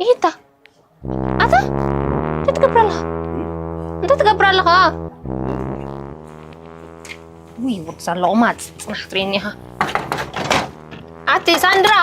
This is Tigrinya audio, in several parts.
ይሂታ ኣታ እንታይ ትገብር ኣለኻ? እንታይ ትገብር ኣለኻ? ውይ ወዲ ሳለቑማፅ ፅናሕ ክትርእየኒ ኢኻ። ኣቲ ሳንድራ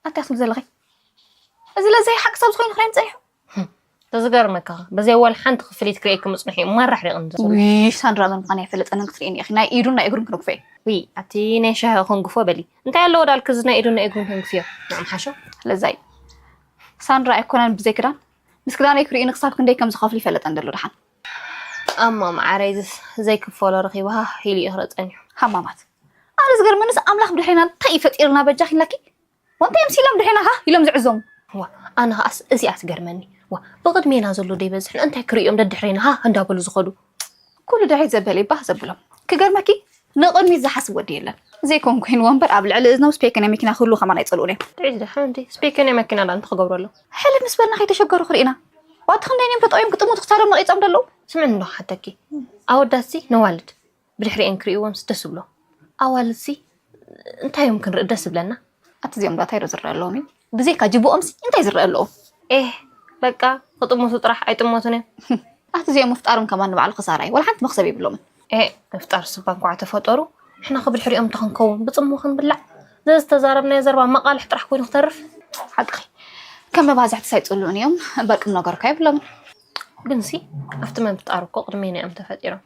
ኣታ ክትብል ዘለኺ እዚ ለዘይ ሓቂ ሰብ ዝኾይኑ ክረም ጸኒሑ ተዝገርመካ በዚያ ዋላ ሓንቲ ክፍሊት ክርእየኪ ምጽንሑ እዩ ማራሕ ሪቕ ንዘሎ ውይ ሳንድራ መን ምዃን ኣይፈለጠንን ክትርእየኒ ኢኺ ናይ ኢዱን ናይ እግሩን ክንግፎ እዩ ውይ ኣቲ ናይ ሻሂ ክንግፎ በሊ እንታይ ኣለዎ ዳልክ እዚ ናይ ኢዱን ናይ እግሩን ክንግፍዮ ንዕም ሓሾ ለዛይ ሳንድራ ኣይኮነን ብዘይ ክዳን ምስ ክዳነይ ክርእዩኒ ክሳብ ክንደይ ከም ዝኸፍሉ ይፈለጠን ዘሎ ደሓን ኣማ መዓረይ ዝስ ዘይክፈሎ ረኺባሃ ኢሉ እዩ ክረጸን እዩ ሃማማት ኣነ ዝገርመንስ ኣምላኽ ብድሕሬና እንታይ እዩ ፈጢርና በጃኺ ኢላኪ ወንታይ ምሲሎም ድሕሬና ሃ ኢሎም ዝዕዘሙ ዋ ኣነ ከኣስ እዚኣ ትገርመኒ ዋ ብቕድሜና ዘሎ ደይበዝሕን እንታይ ክርእዮም ደድሕሬና ሃ እንዳበሉ ዝኸዱ ኩሉ ድሕሪት ዘበለ ይባህ ዘብሎም ክገርመኪ ንቕድሚት ዝሓስብ ወዲ የለን ዘይኮን ኮይንዎ እምበር ኣብ ልዕሊ እዝኖም ስፔክ ናይ መኪና ክህሉ ከማን ኣይፀልኡን እዮም ጥዒት ድሓ እንዲ ስፔክ ናይ መኪና ዳ እንታይ ክገብሩ ኣለዉ ሕልም ምስ በልና ከይተሸገሩ ክርኢና ዋቲ ክንደይን እዮም ተጠውዮም ክጥሙት ክሳዶም ነቒፆም ደለዉ ስምዕኒ ዶ ክሓተኪ ኣወዳትሲ ነዋልድ ብድሕሪኤን ክርእይዎምስ ደስ ዝብሎ ኣዋልድሲ እንታይ እዮም ክንርኢ ደስ ዝብለና ኣቲ እዚኦም ዶ እንታይ ዶ ዝረአ ኣለዎም እዩ ብዘይካ ጅብኦምሲ እንታይ ዝረአ ኣለዎም ኤህ በቃ ክጥሙቱ ጥራሕ ኣይጥሞቱን እዮም ኣቲ እዚኦም ምፍጣሮም ከማን ንባዕሉ ክሳራ እዩ ወላ ሓንቲ መክሰብ የብሎምን ኤህ ምፍጣር ስባ እንኳዕ ተፈጠሩ ንሕና ክብድሕሪኦም ተኽንከውን ብፅሙ ክንብላዕ ዘዝተዛረብናዮ ዘረባ መቃልሕ ጥራሕ ኮይኑ ክተርፍ ሓቅኺ ከም መባዝሕቲ ሳይፅልኡን እዮም እምበር ቁም ነገር እኳ የብሎምን ግንሲ ኣብቲ ምፍጣር እኮ ቅድሜና እዮም ተፈጢሮም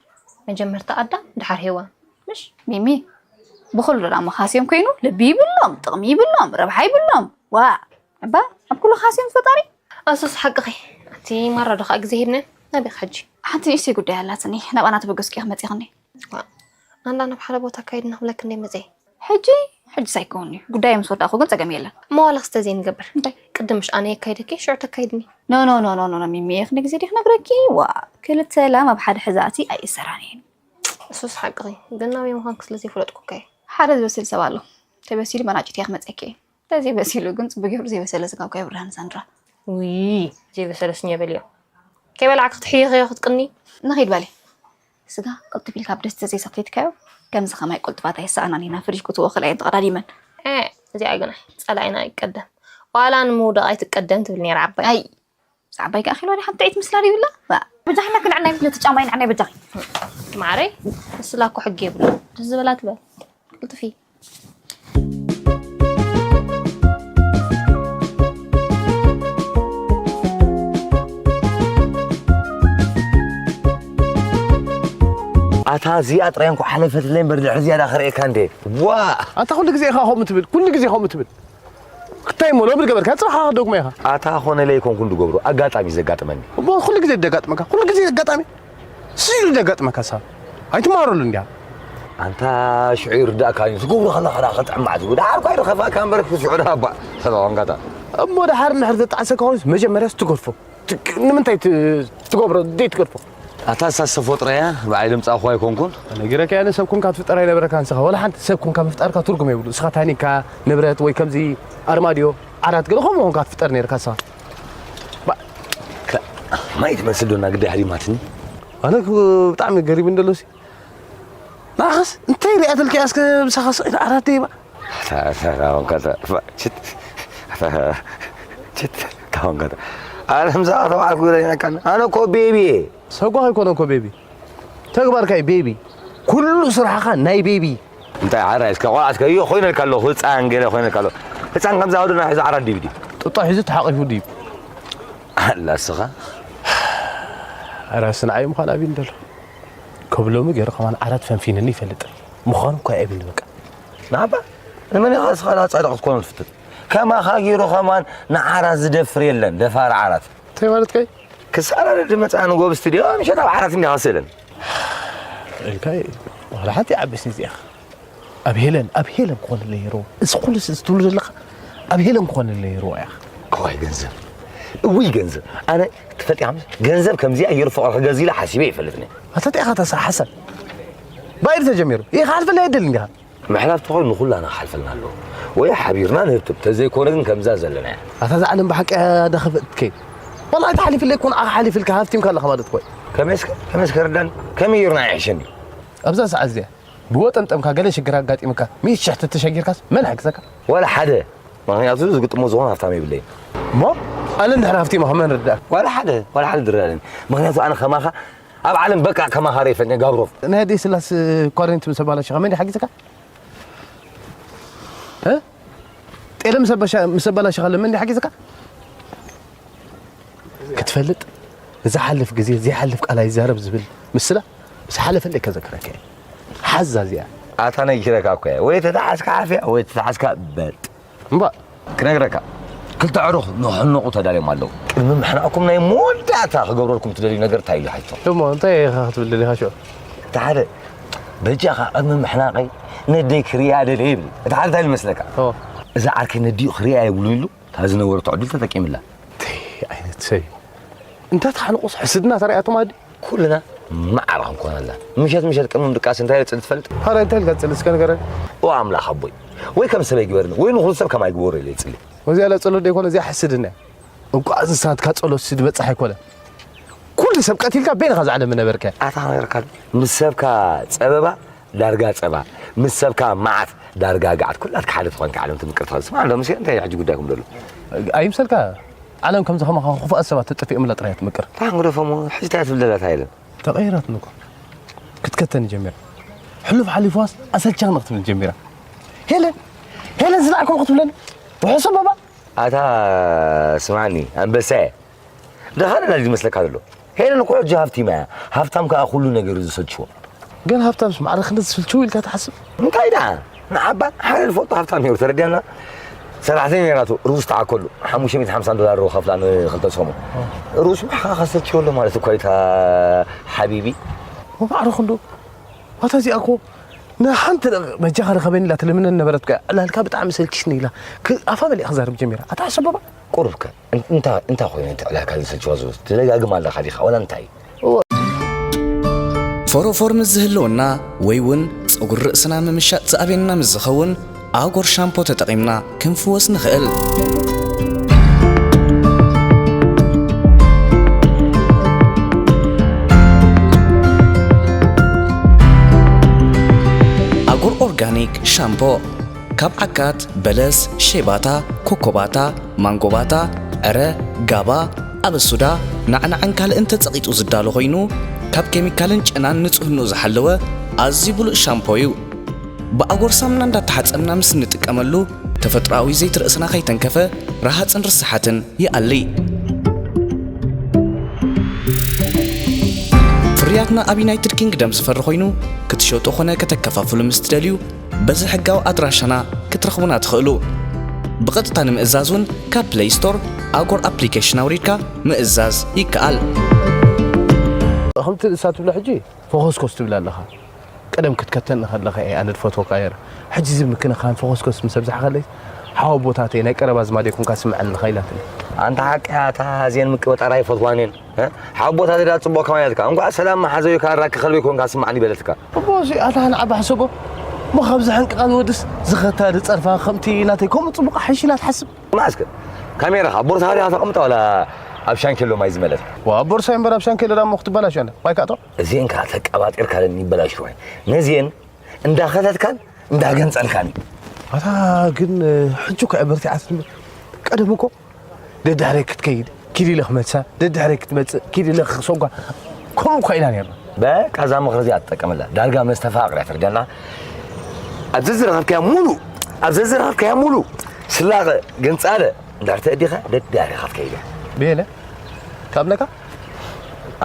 መጀመርታ ኣዳም ድሓር ሄዋን ምሽ ሚሚ ብኹሉ ዳ መኻስዮም ኮይኑ ልቢ ይብሎም ጥቕሚ ይብሎም ረብሓ ይብሎም ዋ እባ ኣብ ኩሉ ካስዮም ፈጣሪ ኣሱስ ሓቅኺ እቲ ማራ ዶ ከዓ ግዜ ሂብነ ናበይ ሕጂ ሓንቲ ንእሽተይ ጉዳይ ኣላትኒ ናብኣና ተበገስኪ ክመፅእኽኒ ኣንዳ ናብ ሓደ ቦታ ኣካይድና ክብለክ እንደ መፅእ ሕጂ ሕጂ ሳይከውን እዩ ጉዳይ ምስ ወዳእኩ ግን ፀገም የለን እሞ ዋላ ክስተ ዘይንገብር እንታይ ቅድም ምሽ ኣነ የካይደኪ ሽዑ ተካይድኒ ኖ ኖ ኖ ኖ ኖ ሚሚ ክንደ ግዜ ዲክ ነግረኪ ዋ ክልተ ላም ኣብ ሓደ ሕዛእቲ ኣይእሰራን እየን እሱስ ሓቅኺ ግን ናበይ ምዃንክ ስለ ዘይፈለጥኩካ እየ ሓደ ዝበስል ሰብ ኣሎ ተበሲሉ መናጭት እያ ክመፀኪ እየ ተዘይበሲሉ ግን ፅቡቅ ገይሩ ዘይበሰለ ስጋ እኮ የብርሃን ሳንድራ ውይ ዘይበሰለ ስኛ በልዮ ከይበላዕኪ ክትሕይኽዮ ክትቅኒ ንኺድ በሊ ስጋ ቅልጥፍ ኢልካ ኣብ ድስቲ ተዘይሰኽቲትካዮ ከምዚ ከማይ ቅልጥፋት ኣይሰኣናን ኢና ፍሪጅ ክትዎ ክልኣየን ተቐዳዲመን እ እዚኣ ግና ፀላኢና ኣይቀደም ዋላ ንምውዳቕ ኣይትቀደም ትብል ነይራ ዓባይ ኣይ ብዛዕባይ ከኣ ኺሎ ሓንቲ ጥዒት ምስላ ይብላ በጃኺ ነክንዕናይ ነቲ ጫማይ ንዕናይ በጃኺ ማዕረይ ንስላ እኮ ሕጊ የብሉ ደስ ዝበላ ትበል ቅልጥፊ ኣታ እዚኣ ጥራይ እንኳ ሓለፈትለይ እምበር ድሕሪ ዝያዳ ክርእየካ እንደ ዋ ኣታ ኩሉ ግዜ ኢኻ ከምኡ ትብል ኩሉ ግዜ ከምኡ ትብል ክታይ እሞ ሎሚ ዝገበርካ ጽባሕ ከ ደጉሞ ኢኻ ኣታ ኮነ ለይ ኮንኩን ዝገብሮ ኣጋጣሚ ዘጋጥመኒ እሞ ኩሉ ግዜ ደጋጥመካ ኩሉ ግዜ ኣጋጣሚ ስኢሉ ደጋጥመካ ሳብ ኣይትማረሉ እንዲያ ኣንታ ሽዑ ይርዳእካ እዩ ትገብሮ ከለኻ ዳ ከጥዕም ማለት እዩ ደሓር ኳ ይረኸፋካ እምበር ሽዑ ዳ ኣባ ሰባዋንጋታ እሞ ደሓር እንድሕር ዘጣዕሰካ ኾንስ መጀመርያስ ትገድፎ ንምንታይ ትገብሮ ደይ ትገድፎ ኣታ ሳሰፎ ጥራያ ብዓይ ልምጻእኹ ኣይኮንኩን ነጊረካ ያለ ሰብ ኮንካ ትፍጠር ኣይነበረካ ንስኻ ወላ ሓንቲ ሰብ ኮንካ ምፍጣርካ ትርጉም የብሉ እስኻ ታኒካ ንብረት ወይ ከምዚ ኣርማድዮ ዓራት ገለ ከምኡ ኮንካ ትፍጠር ነይርካ ንስኻ ማይ ትመስል ዶ እና ግዳይ ሓዲማትኒ? ኣነ እኮ ብጣዕሚ ገሪም እንደሎ ሲ። ንዓኻስ እንታይ ሪኣትልካ እያ እስከ ምሳኻ ስቕ ኢላ ዓራት ደይባ? ችት። ችት። ካሁን ከተ ኣነ ምሳኻ ተባዕልኩ ግዳ ይነካኒ። ኣነ እኮ ቤቢ እየ። ሰጓ ኣይኮነ እኮ ቤቢ። ተግባርካ እዩ ቤቢ። ኩሉ ስራሕኻ ናይ ቤቢ። እንታይ ዓራይ እስከ ቆልዓ እስከ እዮ ኮይነልካ ኣለኹ። ህፃን ገለ ኮይነልካ ኣለኹ። ህፃን ከምዛ ወደና ሒዙ ዓራት ድዩ ድዩ? ጥጦ ሒዙ ተሓቂፉ ድዩ? ኣላ እስኻ። ኣረ ስንዓይ ምዃን ኣብይ እንደሎ። ከብሎሚ ገይሩ ከማን ዓራት ፈንፊንኒ ይፈልጥ። ምዃኑ እኳ ኣይብል በቃ። ንዓባ ንመን ኢኻ እስኻ ዳኣ ጻድቕ ክትኮኖ ትፍትን? ከማኻ ገይሩ ከማን ንዓራት ዝደፍር የለን። ደፋር ዓራት። እንታይ ማለት ከይ? ክሳራ ድመጻ ንጎብ ስቱዲዮ ምሸት ኣብ ዓራት እንዲኻ ስእለን። ኢልካይ ዋላ ሓንቲ ዓበስ እዚኣ። ኣብ ሄለን፣ ኣብ ሄለን ክኾነለይ ይሮ። እዚ ኩሉ ስ-፣ ትብሉ ዘለኻ ኣብ ሄለን ክኾነለይ ይሮ እያ። እዋይ ገንዘብ፣ እውይ ገንዘብ። ኣነ ትፈልጥ ኢኻ ምስ-፣ ገንዘብ ከምዚኣ ገይሩ ፍቕሪ ክገዝእ ኢለ ሓሲበ ኣይፈልጥን እየ። ኣታ እንታይ ኢኻ እታ ስራሕ ሓሳብ? ባይር ተጀሚሩ። ይኸ ሓልፈለይ ኣይደልን ዲኻ? ምሕላፍ ተኾይኑ ንኹላና ክሓልፈልና ኣለዎ። ወይ ሓቢርና ንህብትብ፣ ተዘይኮነ ግን ከምዛ ዘለና እያ። ኣታ እዛ ዓለም ብሓቂ እያ ዳኸፈትከይ። ወላሂ ተሓሊፍለይ እኮ ንዓኻ ሓሊፍልካ ሃፍቲምካ ኣለኻ ማለት እኮ እዩ። ከመይ እስከ፣ ከመይ እስከ ርዳኒ፣ ከመይ ጌርና ይሕሸኒ? ኣብዛ ሰዓት እዚኣ ብወጠምጠምካ ገለ ሽግር ኣጋጢምካ፣ ሚእቲ ሽሕ ተተሸጊርካስ መን ይሓግዘካ? ዋላ ሓደ። ምኽንያቱ ዝግጥሞ ዝኾነ ሃፍታም የብለይን። እሞ ኣነ እንድሕር ሃፍቲመ ከ መን ርዳእ? ዋላ ሓደ፣ ዋላ ሓደ ድረኣለኒ። ምኽንያቱ ኣነ ከማኻ ኣብ ዓለም በቃ ከማኻ ሬፈን ጋብሮፍ። ናይ ኣደይ ስላስ ኳረንቲ ምስ ኣባላሽኻ መን ይሓግዘካ? እ? ጤለ ምስ ኣባሻ-፣ ምስ ኣባላሽኻ ለመን ይሓግዘካ? ክትፈልጥ፣ ዝሓልፍ ግዜ ዘይሓልፍ ቃል ኣይዛረብ ዝብል ምስላ፣ ምስ ሓለፈልይ ከዘክረካ እየ። ሓዛ እዚኣ። ኣታ ነጊረካ እኮ እየ። ወይ ተተሓዝካ ዓፍያ፣ ወይ ተተሓዝካ በጥ። እምባ። ክነግረካ፣ ክልተ ኣዕሩኽ ንኽሕነቑ ተዳልዮም ኣለዉ። ቅድሚ ምሕናቕኩም ናይ መወዳእታ ክገብረልኩም ትደልዩ ነገር እንታይ እዩ ሓይቶ? እሞ እንታይ ኢኻ ክትብል ደሊኻ ሽዑ? እቲ ሓደ፣ በጃኻ ቅድሚ ምሕናቐይ ነደይ ክርእያ ደልየ ይብል። እቲ ሓደ እንታይ ይመስለካ? እዎ። እዛ ዓርከይ ነዲኡ ክርእያ የብሉን ኢሉ፣ እታ ዝነበረቶ ዕድል ተጠቂምላ። እንታይ ዓይነት ሰብ እዩ? እንተ ተሓንቑስ ሕስድና ተራእያቶም ኣዲ? ኩልና ማዕረ ክንኮን ኣለና። ምሸት ምሸት ቅድሚ ምድቃስ እንታይ ይጽሊ ትፈልጥ? ካልኣይ እንታይ ኢልካ ትጽሊ እስከ ንገረኒ? ኦ ኣምላኽ ኣቦይ፣ ወይ ከም ሰበይ ግበርኒ፣ ወይ ንኹሉ ሰብ ከማይ ግበሮ ኢለ ይጽሊ። ወዚኣ ኢላ ጸሎት ደይኮነ፣ እዚኣ ሕስድና እያ። እንቋዕ ንስኻትካ ጸሎት ሲ ዝበጽሕ ኣይኮነ። ኩሉ ሰብ ቀቲልካ በይንኻ እዛ ዓለም ምነበርካያ። ኣታ ክነግረካ፣ ምስ ሰብካ ጸበባ ዳርጋ ጸባ፣ ምስ ሰብካ መዓት ዳርጋ ገዓት። ኩላትካ ሓደ ተኾንካ ዓለም ትምቅር ትኸድ። ስማዕ፣ ሎምሲ እንታይ ሕጂ ጉዳይኩም ደሎ? ኣይምሰልካ፣ ዓለም ከምዚ ከማኻ ክፉኣት ሰባት ተጠፊኦምላ ጥራይ እያ ትምቅር። ታን ግደፎሞ፣ ሕጂ እንታይ ትብል ደላ እታ ሄለን? ተቐይራትኒ እኮ። ክትከተኒ ጀሚራ። ሕሉፍ ሓሊፉዋስ ኣሰልቻኒ ክትብል ጀሚራ። ሄለን፣ ሄለን ዝለዓልኩም ክትብለኒ። ውሑስ ኣበባ። ኣታ ስማዕኒ፣ ኣንበሳየ። ደኻ ነዳዲ ዝመስለካ ዘሎ። ሄለን እኮ ሕጂ ሃፍቲማ እያ። ሃፍታም ከኣ ኩሉ ነገር እዩ ዝሰልችዎ። ግን ሃፍታምስ ማዕረ ክንደዚ ስልችው ኢልካ ትሓስብ? እንታይ ደኣ? ንዓባ ሓደ ዝፈልጦ ሃፍታም ነይሩ፣ ተረዲኣና? ሰራሕተኛ ነይራቱ፣ ሩዝ ተዓከሉ። ሓሙሽተ ሚእትን ሓምሳን ዶላር ከፍላ ንክልተ ሰሙን። ሩዝ ማሕኻ ከሰልችወሎ ማለት እኮ እዩ፣ እታ ሓቢቢ። ወማዕረ ክንዱ። ኣታ እዚኣ እኮ ንሓንቲ ደቂቕ በጃኻ ርኸበኒ ኢላ ትልምነኒ ነበረት እኮ እያ። ዕላልካ ብጣዕሚ ሰልችኒ ኢላ። ክ-፣ ኣፋ መሊኣ ክዛረብ ጀሚራ። ኣታ ኣሰበባ። ቁሩብከ፣ እን-፣ እንታ-፣ እንታይ ኮይኑ እቲ ዕላልካ ዘሰልችዋ ዘሎ? ትደጋግም ኣለኻ ዲኻ? ዋላ እንታይ? ፎሮፎር ምስ ዝህልወና ወይ እውን ጸጉሪ ርእስና ምምሻጥ ዝኣብየና ምስ ዝኸውን፣ ኣጎር ሻምፖ ተጠቒምና ክንፍወስ ንኽእል። ኣጎር ኦርጋኒክ ሻምፖ ካብ ዓካት፣ በለስ፣ ሼባታ፣ ኮኮባታ፣ ማንጎባታ፣ ዕረ፣ ጋባ፣ ኣበሱዳ፣ ናዕናዕን ካልእን ተጸቒጡ ዝዳሎ ኮይኑ፣ ካብ ኬሚካልን ጨናን ንጽህንኡ ዝሓለወ ኣዝዩ ብሉጽ ሻምፖ እዩ። ብኣጎር ሳሙና እንዳተሓጸብና ምስ እንጥቀመሉ፣ ተፈጥሮኣዊ ዘይቲ ርእስና ከይተንከፈ፣ ረሃጽን ርስሓትን ይኣሊ። ፍርያትና ኣብ ዩናይትድ ኪንግደም ዝፈሪ ኮይኑ፣ ክትሸጡ ኾነ ከተከፋፍሉ ምስ ትደልዩ፣ በዚ ሕጋዊ ኣድራሻና ክትረኽቡና ትኽእሉ። ብቐጥታ ንምእዛዝ እውን ካብ ፕለይ ስቶር ኣጎር ኣፕሊኬሽን ኣውሪድካ ምእዛዝ ይከኣል። ከምቲ ንሳ ትብሎ ሕጂ ፈኾስኮስ ትብል ኣለኻ። ቀደም ክትከተኒ ከለኻ እየ ኣነ ዝፈትወካ ነይረ። ሕጂ እዚ ምክንኻን ፈኾስኮስ ምስ ኣብዛሕካለይ፣ ሓው ኣቦታተይ ናይ ቀረባ ኣዝማደይ ኮንካ ስምዐኒ ኢኻ ኢላትኒ። ኣንታ ሓቂ እያ፣ እታ እዚአን ምቅብጣር ኣይፈትዋን እየን። እ? ሓቦታት ዳ ጽቡቕ ከማን ኢላትካ። እንኳዕ ሰላም መሓዘዩ ካራ ክኸልቢ ኮንካ ስማዕኒ በለትካ። እቦ፣ እዚ ኣታ ንዓባ ሕሰቦ። እሞ ካብዚ ሕንቅቓ ዝወድስ ዝኸታ ዝጸርፋ ከምቲ ናተይ ከምኡ ጽቡቕ ሓይሽ ኢላ ትሓስብ። ማስክ ካሜራኻ ቦርሳኻ ዲኻ ተቐምጣ ዋላ ኣብ ሻንኬሎ ማይ ዝመለስ። ዋ ቦርሳ እምበር ኣብ ሻንኬሎ ዳሞ ክትበላሽ ኣለ ማይ ካቶ። እዚኤን ከዓ ተቀባጢርካለን ይበላሽወን። ነዚኤን እንዳኸተትካን እንዳገንጸልካን እዩ። ኣታ ግን ሕጂ እኮ እያ በርቲዓትኒ። ቀደም እኮ ደድሕረይ ክትከይድ ኪድ ኢለ ክመልሳ፣ ደድሕረይ ክትመፅእ ኪድ ኢለ ክሰጓ፣ ከምኡ እኳ ኢና ነርና። በቃ እዛ ምኽሪ እዚኣ ትጠቀመላ። ዳርጋ መስተፋቕር እያ ትርደና። ኣብ ዘዝረኸብካያ ሙሉ ኣብ ዘዝረኸብካያ ሙሉ ስላቐ ገንጻለ እንዳርተ እዲኻ ደድሕረኻ ክትከይድ እያ። ብየለ ካብ ነካ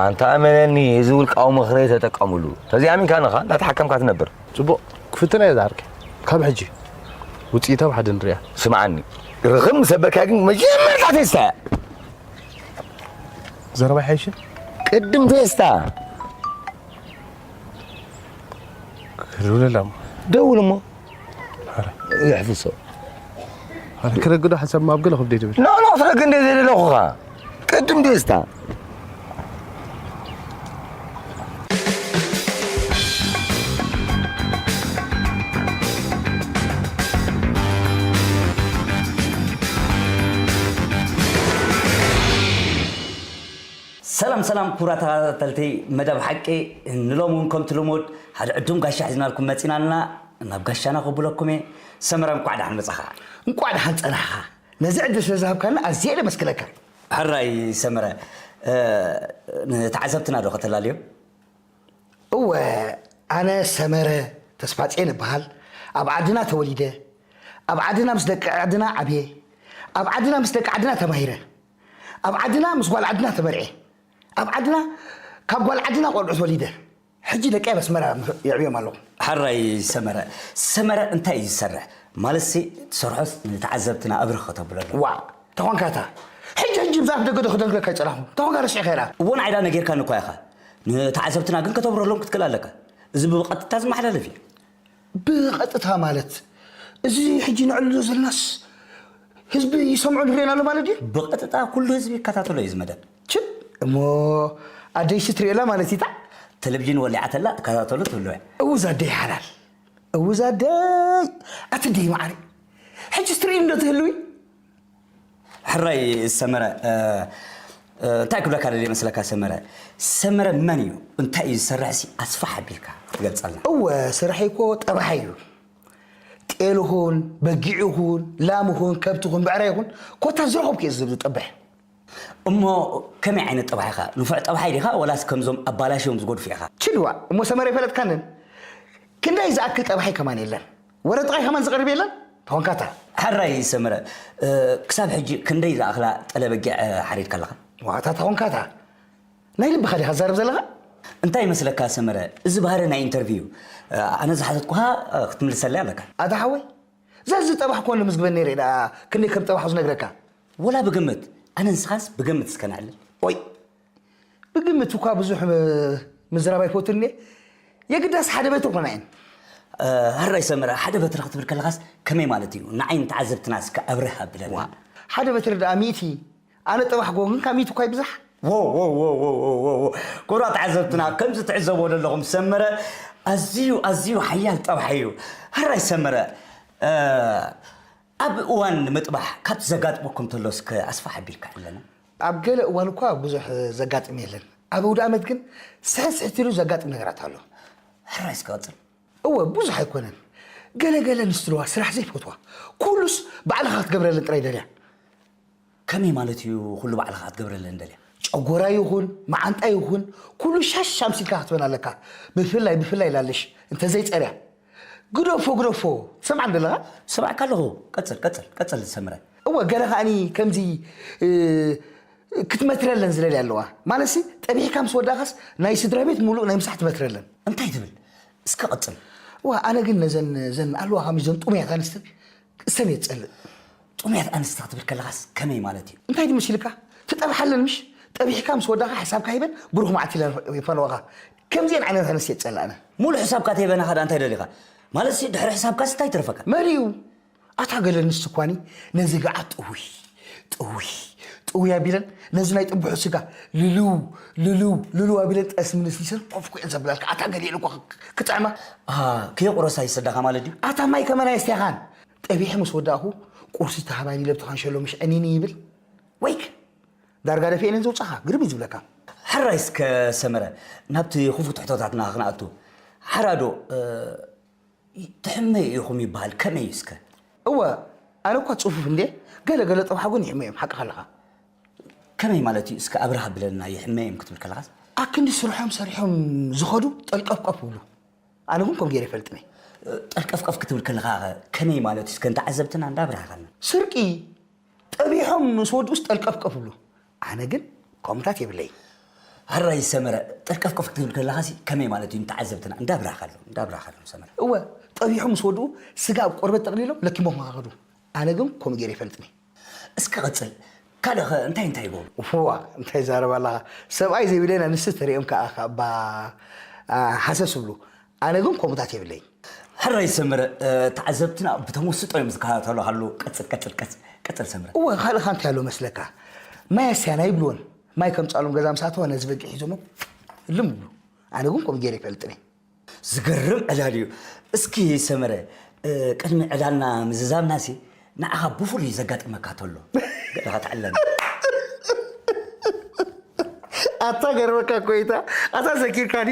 ኣንታ እመነኒ፣ እዚ ውልቃዊ ምኽረይ ተጠቀምሉ። ተዚኣሚንካ ንኻ እንዳተሓከምካ ትነብር። ጽቡቕ ክፍትና እየ ዝሃርኪ። ካብ ሕጂ ውፅኢታ ብሓደ ንሪኣ። ስምዓኒ፣ ርኽብ ምስ ኣበልካ ግን መጀመርታ ቴስታ እያ። ዘረባ ይሓይሽ። ቅድም ቴስታ ክድውለላ እሞ ደውል እሞ ይሕፍሶ። ኣረ ክረግዶ ሓሳብ ማብ ገለ ክብደ ትብል። ኖ ኖ፣ ክረግ እንደ ዘለኹኻ ቅድም ደስታ። ሰላም ሰላም ክቡራት ተኸታተልቲ መደብ ሓቂ፣ ንሎሚ እውን ከምቲ ልሙድ ሓደ ዕዱም ጋሻ ሒዝናልኩም መፂና ኣለና። ናብ ጋሻና ከብለኩም እየ። ሰመረ እንኳዕ ደሓን መፃኻ። እንኳዕ ደሓን ፀናሕኻ። ነዚ ዕድል ስለ ዝሃብካና ኣዝየ እየ ለመስግነካ። ሕራይ ሰመረ፣ ንተዓዘብትና ዶ ከተላልዮም? እወ፣ ኣነ ሰመረ ተስፋጽዮን እበሃል። ኣብ ዓድና ተወሊደ፣ ኣብ ዓድና ምስ ደቂ ዓድና ዓብየ፣ ኣብ ዓድና ምስ ደቂ ዓድና ተማሂረ፣ ኣብ ዓድና ምስ ጓል ዓድና ተመርዔ፣ ኣብ ዓድና ካብ ጓል ዓድና ቆልዑ ተወሊደ። ሕጂ ደቀይ ኣብ ኣስመራ የዕብዮም ኣለኹ። ሕራይ ሰመረ። ሰመረ እንታይ እዩ ዝሰርሕ? ማለትሲ ትሰርሖስ ንተዓዘብትና ኣብርህ ከተብሎ ኣለዎ። ዋእ ተኾንካ እታ ሕጂ ሕጂ ብዛዕባ ደገ ዶ ክደንግረካ ኣይጸናኹን። ተኾንካ ረሲዕካዮ ደኣ። እዎ ንዓይ ደኣ ነጊርካኒ እኳ ኢኻ። ንተዓዘብትና ግን ከተብርህሎም ክትክእል ኣለካ። እዚ ብቐጥታ ዝመሓላለፍ እዩ። ብቐጥታ ማለት እዚ ሕጂ ነዕልሎ ዘለናስ ህዝቢ ይሰምዖ ንርእየን ኣሎ ማለት ድዩ? ብቐጥታ ኩሉ ህዝቢ ይከታተሎ እዩ እዚ መደብ። ችብ እሞ ኣደይሲ ትርእየላ ማለት እዩ ታ? ተለቪዥን ወሊዓ ተላ ትከታተሎ ትህልወ። እውዝ ኣደይ ሓላል እውዝ ኣደይ ኣቲ ደይ መዓሪ ሕጂ ስትርእይ እንዶ ትህልዊ? ሕራይ ሰመረ እንታይ ክብለካ ደልየ መስለካ ሰመረ ሰመረ መን እዩ እንታይ እዩ ዝሰርሕ ሲ ኣስፋሕ ኣቢልካ ክትገልጸልና እወ ስርሐይ እኮ ጠባሓይ እዩ ጤል ይኹን በጊዕ ይኹን ላም ይኹን ከብቲ ይኹን ብዕራይ ይኹን ኮታ ዝረኸብኩ እየ ዝጠብሕ እሞ ከመይ ዓይነት ጠባሕ ኢኻ? ንፉዕ ጠባሓይ ዲኻ ወላስ ከምዞም ኣባላሽዮም ዝጎድፉ ኢኻ? ችድዋ እሞ ሰመረ ይፈለጥካንን ክንደይ ዝኣክል ጠባሓይ ከማን የለን ወረ ጥራይ ከማን ዝቐርብ የለን ተኾንካታ። ሕራይ ሰመረ ክሳብ ሕጂ ክንደይ ዝኣኽላ ጠለ በጊዕ ሓሪድካ ኣለኻ? ዋታ ተኾንካታ ናይ ልብኻ ዲኻ ትዛረብ ዘለኻ? እንታይ ይመስለካ ሰመረ እዚ ባህሪ ናይ ኢንተርቪው ኣነ ዝሓተትኩኻ ክትምልሰለይ ኣለካ። ኣታ ሓወይ ዘዚ ጠባሕ ኮን ልምዝግበኒ ነይረ ደኣ ክንደይ ከም ጠባሑ ዝነግረካ። ወላ ብግምት ኣነ ንስኻስ ብግምት እስከ ነዕልል። ኦይ ብግምት እኳ ብዙሕ ምዝራብ ኣይፈቱን እየ የግዳስ ሓደ በትሪ ኮና እየን። ሕራይ ሰመረ ሓደ በትሪ ክትብል ከለኻስ ከመይ ማለት እዩ ንዓይ ንተዓዘብትና እስከ ኣብርህ ኣብለና። ሓደ በትሪ ደኣ ሚእቲ ኣነ ጠባሕ ጎግን ካብ ሚእቲ እኳ ይብዛሕ። ክቡራት ተዓዘብትና ከምዚ ትዕዘብዎ ዘለኹም ሰመረ ኣዝዩ ኣዝዩ ሓያል ጠባሕ እዩ። ሕራይ ሰመረ ኣብ እዋን ምጥባሕ ካብ ዘጋጥመኩም ተሎ እስከ ኣስፋሕ ኣቢልካ ኣለና። ኣብ ገለ እዋን እኳ ብዙሕ ዘጋጥም የለን። ኣብ ኣውደ ኣመት ግን ስሕት ስሕት ኢሉ ዘጋጥም ነገራት ኣሎ። ሕራይ እስከ ቀጽል። እወ ብዙሕ ኣይኮነን። ገለ ገለ ንስትልዋ ስራሕ ዘይፈትዋ ኩሉስ ባዕልኻ ክትገብረለን ጥራይ ደልያ። ከመይ ማለት እዩ ኩሉ ባዕልኻ ክትገብረለን ደልያ? ጨጎራ ይኹን መዓንጣ ይኹን ኩሉ ሻሽ ኣምሲልካ ክትበን ኣለካ። ብፍላይ ብፍላይ ላልሽ እንተዘይፀርያ ግደፎ ግደፎ ትሰምዓኒ ዘለኻ? ሰማዕካ ኣለኹ። ቀጽል ቀጽል ቀጽል ሰምረ። እወ ገለ ከኣኒ ከምዚ ክትመትረለን ዝደልያ ኣለዋ። ማለትሲ ጠቢሕካ ምስ ወዳእካስ ናይ ስድራ ቤት ሙሉእ ናይ ምሳሕ ትመትረለን። እንታይ ትብል? እስከ ቀጽል። እዋ ኣነ ግን ነዘን ዘን ኣለዋ ከሚ ዘን ጥሙያት ኣንስትን እሰን እየ ዝጸልእ። ጥሙያት ኣንስቲ ክትብል ከለኻስ ከመይ ማለት እዩ? እንታይ ድምስ ኢልካ? ትጠብሓለን ምሽ? ጠቢሕካ ምስ ወዳእካ ሕሳብካ ሂበን ብሩኽ መዓልቲ ኢለን ይፈነወኻ። ከምዚአን ዓይነት ኣንስቲ እየ ዝጸልእ ኣነ። ሙሉእ ሕሳብካ ተሂበናኻ ደኣ እንታይ ደሊኻ? ማለትሲ ድሕሪ ሕሳብካስ እንታይ ይትረፈካ? መሊኡ ኣታ ገለ ኣንስቲ እኳኒ ነዚ ገዓ ጥውይ ጥውይ ጥውይ ኣቢለን ነዚ ናይ ጥቡሑ ስጋ ልልው ልልው ልልው ኣቢለን ጠስሚ ነስኒሰን ኮፍ ኩዕን ዘብላልካ ኣታ ገሊኤን እኳ ክጥዕማ። ኣሃ ከየቑረሳ ይሰዳኻ ማለት ድዩ? ኣታ ማይ ከመን ኣየስትያኻን? ጠቢሐ ምስ ወዳእኹ ቁርሲ ተሃባኒ ለብትኻን ሸሎ ምሽ ዕኒኒ ይብል። ወይክ ዳርጋ ደፊኤን ዘውጻኻ ግርም እዩ ዝብለካ። ሕራይ እስከ ሰመረ፣ ናብቲ ክፉት ሕቶታትና ክንኣቱ። ሓራዶ፣ እ፣ ትሕመዩ ኢኹም ይበሃል፣ ከመይ እዩ እስከ? እወ፣ ኣነ እኳ ጽፉፍ እንዴ፣ ገለ ገለ ጠብሓ እውን ይሕመዮም፣ ሓቅኻ ኣለኻ። ከመይ ማለት እዩ? እስከ ኣብርሃ ብለና፣ ይሕመዮም ክትብል ከለኻስ? ኣክንዲ ስርሖም ሰሪሖም ዝኸዱ ጠልቀፍቀፍ ይብሉ። ኣነ እውን ከምኡ ገይረ ይፈልጥን እየ። ጠልቀፍቀፍ ክትብል ከለኻ ከመይ ማለት እዩ? እስከ ንተዓዘብትና እንዳብራህኻልና። ስርቂ፣ ጠቢሖም ምስ ወድኡስ ጠልቀፍቀፍ ይብሉ። ኣነ ግን ከምኡታት የብለይ። ሕራይ ሰመረ፣ ጠልቀፍቀፍ ክትብል ከለኻሲ ከመይ ማለት እዩ? ንተዓዘብትና እንዳብራህኻሎም፣ እንዳብራህኻሎም ሰመረ። እወ፣ ጠቢሖም ምስ ወድኡ ስጋ ኣብ ቆርበት ጠቕሊሎም ለኪሞም ክኸዱ። ኣነ ግን ከምኡ ገይረ ይፈልጥን እየ። እስከ ቀጽል። ካልእ ኸ እንታይ እንታይ ይገብሩ? እዋ፣ እንታይ ዛረባ ኣለኻ? ሰብኣይ ዘይብለና ንስቲ ተሪኦም ከኣ ከኣ ባ፣ ኣ፣ ሃሰስ ይብሉ። ኣነ ግን ከምኡታት የብለይን። ሕራይ ሰመረ፣ እ፣ ተዓዘብትና ብተመስጦ እዮም ዝከታተሉ ሃለዉ። ቀጽል፣ ቀጽል፣ ቀጽል፣ ቀጽል ሰመረ። እወ፣ ካልእ ኸ እንታይ ኣሎ መስለካ? ማይ ኣስያና ይብልዎን። ማይ ከምጻሎም ገዛ ምስ ኣተወ ነዚ በጊዕ ሒዞሞ እልም ይብሉ። ኣነ ግን ከምኡ ገይረ ይፈልጥን እየ። ዝገርም ዕላል እዩ። እስኪ ሰመረ፣ እ፣ ቅድሚ ዕላልና ምዝዛምናሲ ንዓኻ ብፍሉይ ዘጋጥመካ ተሎ ገለ ክትዕለና። ኣታ ገርመካ ኮይታ፣ ኣታ ዘኪርካኒ፣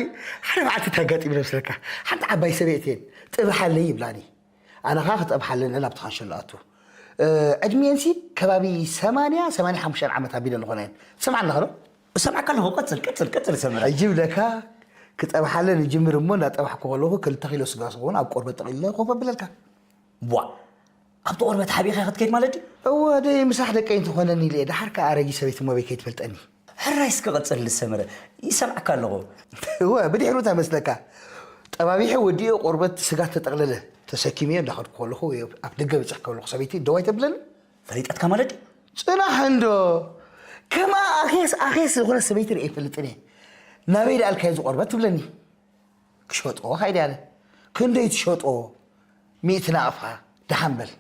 ሓደ መዓልቲ እንታይ ኣጋጢሙ መስለካ? ሓንቲ ዓባይ ሰበይቲ እየን፣ "ጥብሓለይ" ይብላኒ። ኣነ ኸኣ ክጠብሓለን ናብቲ ካንሸሎ ኣቱ። እ፣ ዕድሚኤንሲ ከባቢ ሰማንያ፣ ሰማንያ ሓሙሽተ ዓመት ኣቢለን ዝኾና እየን። ትሰምዓኒ ኣለኻ ዶ? እሰምዓካ ኣለኹ። ቀጽል፣ ቀጽል፣ ቀጽል ሰመረ። ሕጂ ብለካ፣ ክጠብሓለን እጅምር እሞ፣ እንዳጠባሕኩ ከለኹ ክልተ ኪሎ ስጋ ዝኸውን ኣብ ቆርበት ጠቕሊለ ኮፍ ኣብለልካ። ቧእ! ኣብቲ ቆርበት ሓቢእኻ ክትከይድ ማለት ድዩ? እወ፣ ደይ ምሳሕ ደቀይ እንተኾነኒ ኢለ እየ። ደሓር ከኣ ኣረጊት ሰበይቲ እሞ ኣበይ ከይትፈልጠኒ? ሕራይ እስከ ቀጽል ሰመረ፣ ይሰምዓካ ኣለኹ። እወ፣ ብድሕሩ እንታይ መስለካ? ጠባቢሐ ወዲኤ ቆርበት ስጋ ተጠቕለለ ተሰኪመዮ እንዳኸድኩ ከለኹ ወይ ኣብ ደገ በጺሐ ከለኹ ሰበይቲ ደው ኣይተብለኒ? ፈሊጣትካ ማለት ድዩ? ጽናሕ እንዶ። ከማ ኣኼስ ኣኼስ ዝኾነ ሰበይቲ ርእየ ኣይፈልጥን እየ። ናበይ ደኣልካዮ እዚ ቆርበት ትብለኒ። ክሸጦ ኸይደ ኣነ። ክንደይ ትሸጦ? ሚእቲ ናቕፋ። ደሓን በል።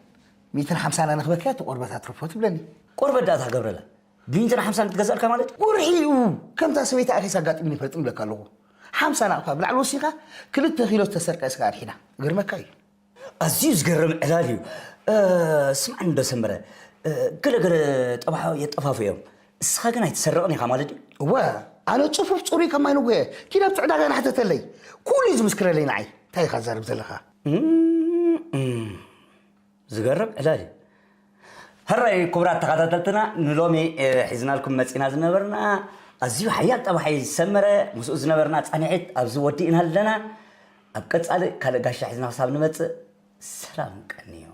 ሚእትን ሓምሳን ኣነ ክበክያ እቲ ቆርበት ኣትርፎ ትብለኒ። ቆርበት ደኣ እታ ገብረላ ብሚእትን ሓምሳን ትገዝኣልካ ማለት? ወርሒ እዩ። ከምታ ሰበይቲ ኣኼስ ኣጋጢሙኒ ይፈልጥን እብለካ ኣለኹ። ሓምሳ ናቕፋ ብላዕሊ ወሲኻ ክልተ ኪሎ ዝተሰርቀ ስጋ ኣድሒና። ግርመካ እዩ። ኣዝዩ ዝገርም ዕላል እዩ። እ፣ ስምዓኒ እንዶ ሰመረ፣ እ፣ ገለ ገለ ጠባሖ የጠፋፍኡ እዮም። እስኻ ግን ኣይትሰርቕን ኢኻ ማለት ድዩ? እወ፣ ኣነ ጽፉፍ ጽሩይ ከም ማይ ንጉሆ እየ። ኪድ ኣብቲ ዕዳጋ ናሕተተለይ። ኩሉ እዩ ዝምስክረለይ ንዓይ። እንታይ ኢኻ ትዛረብ ዘለኻ? እም፣ እም። ዝገርም ዕላል እዩ። ሕራይ ክቡራት ተኸታተልትና፣ ንሎሚ፣ እ፣ ሒዝናልኩም መጺና ዝነበርና ኣዝዩ ሓያል ጠባሓይ ሰመረ፣ ምስኡ ዝነበርና ጻንሒት ኣብዚ ወዲእና ኣለና። ኣብ ቀጻሊ ካልእ ጋሻ ሒዝና ክሳብ ንመጽእ ሰላም ቀንዮ።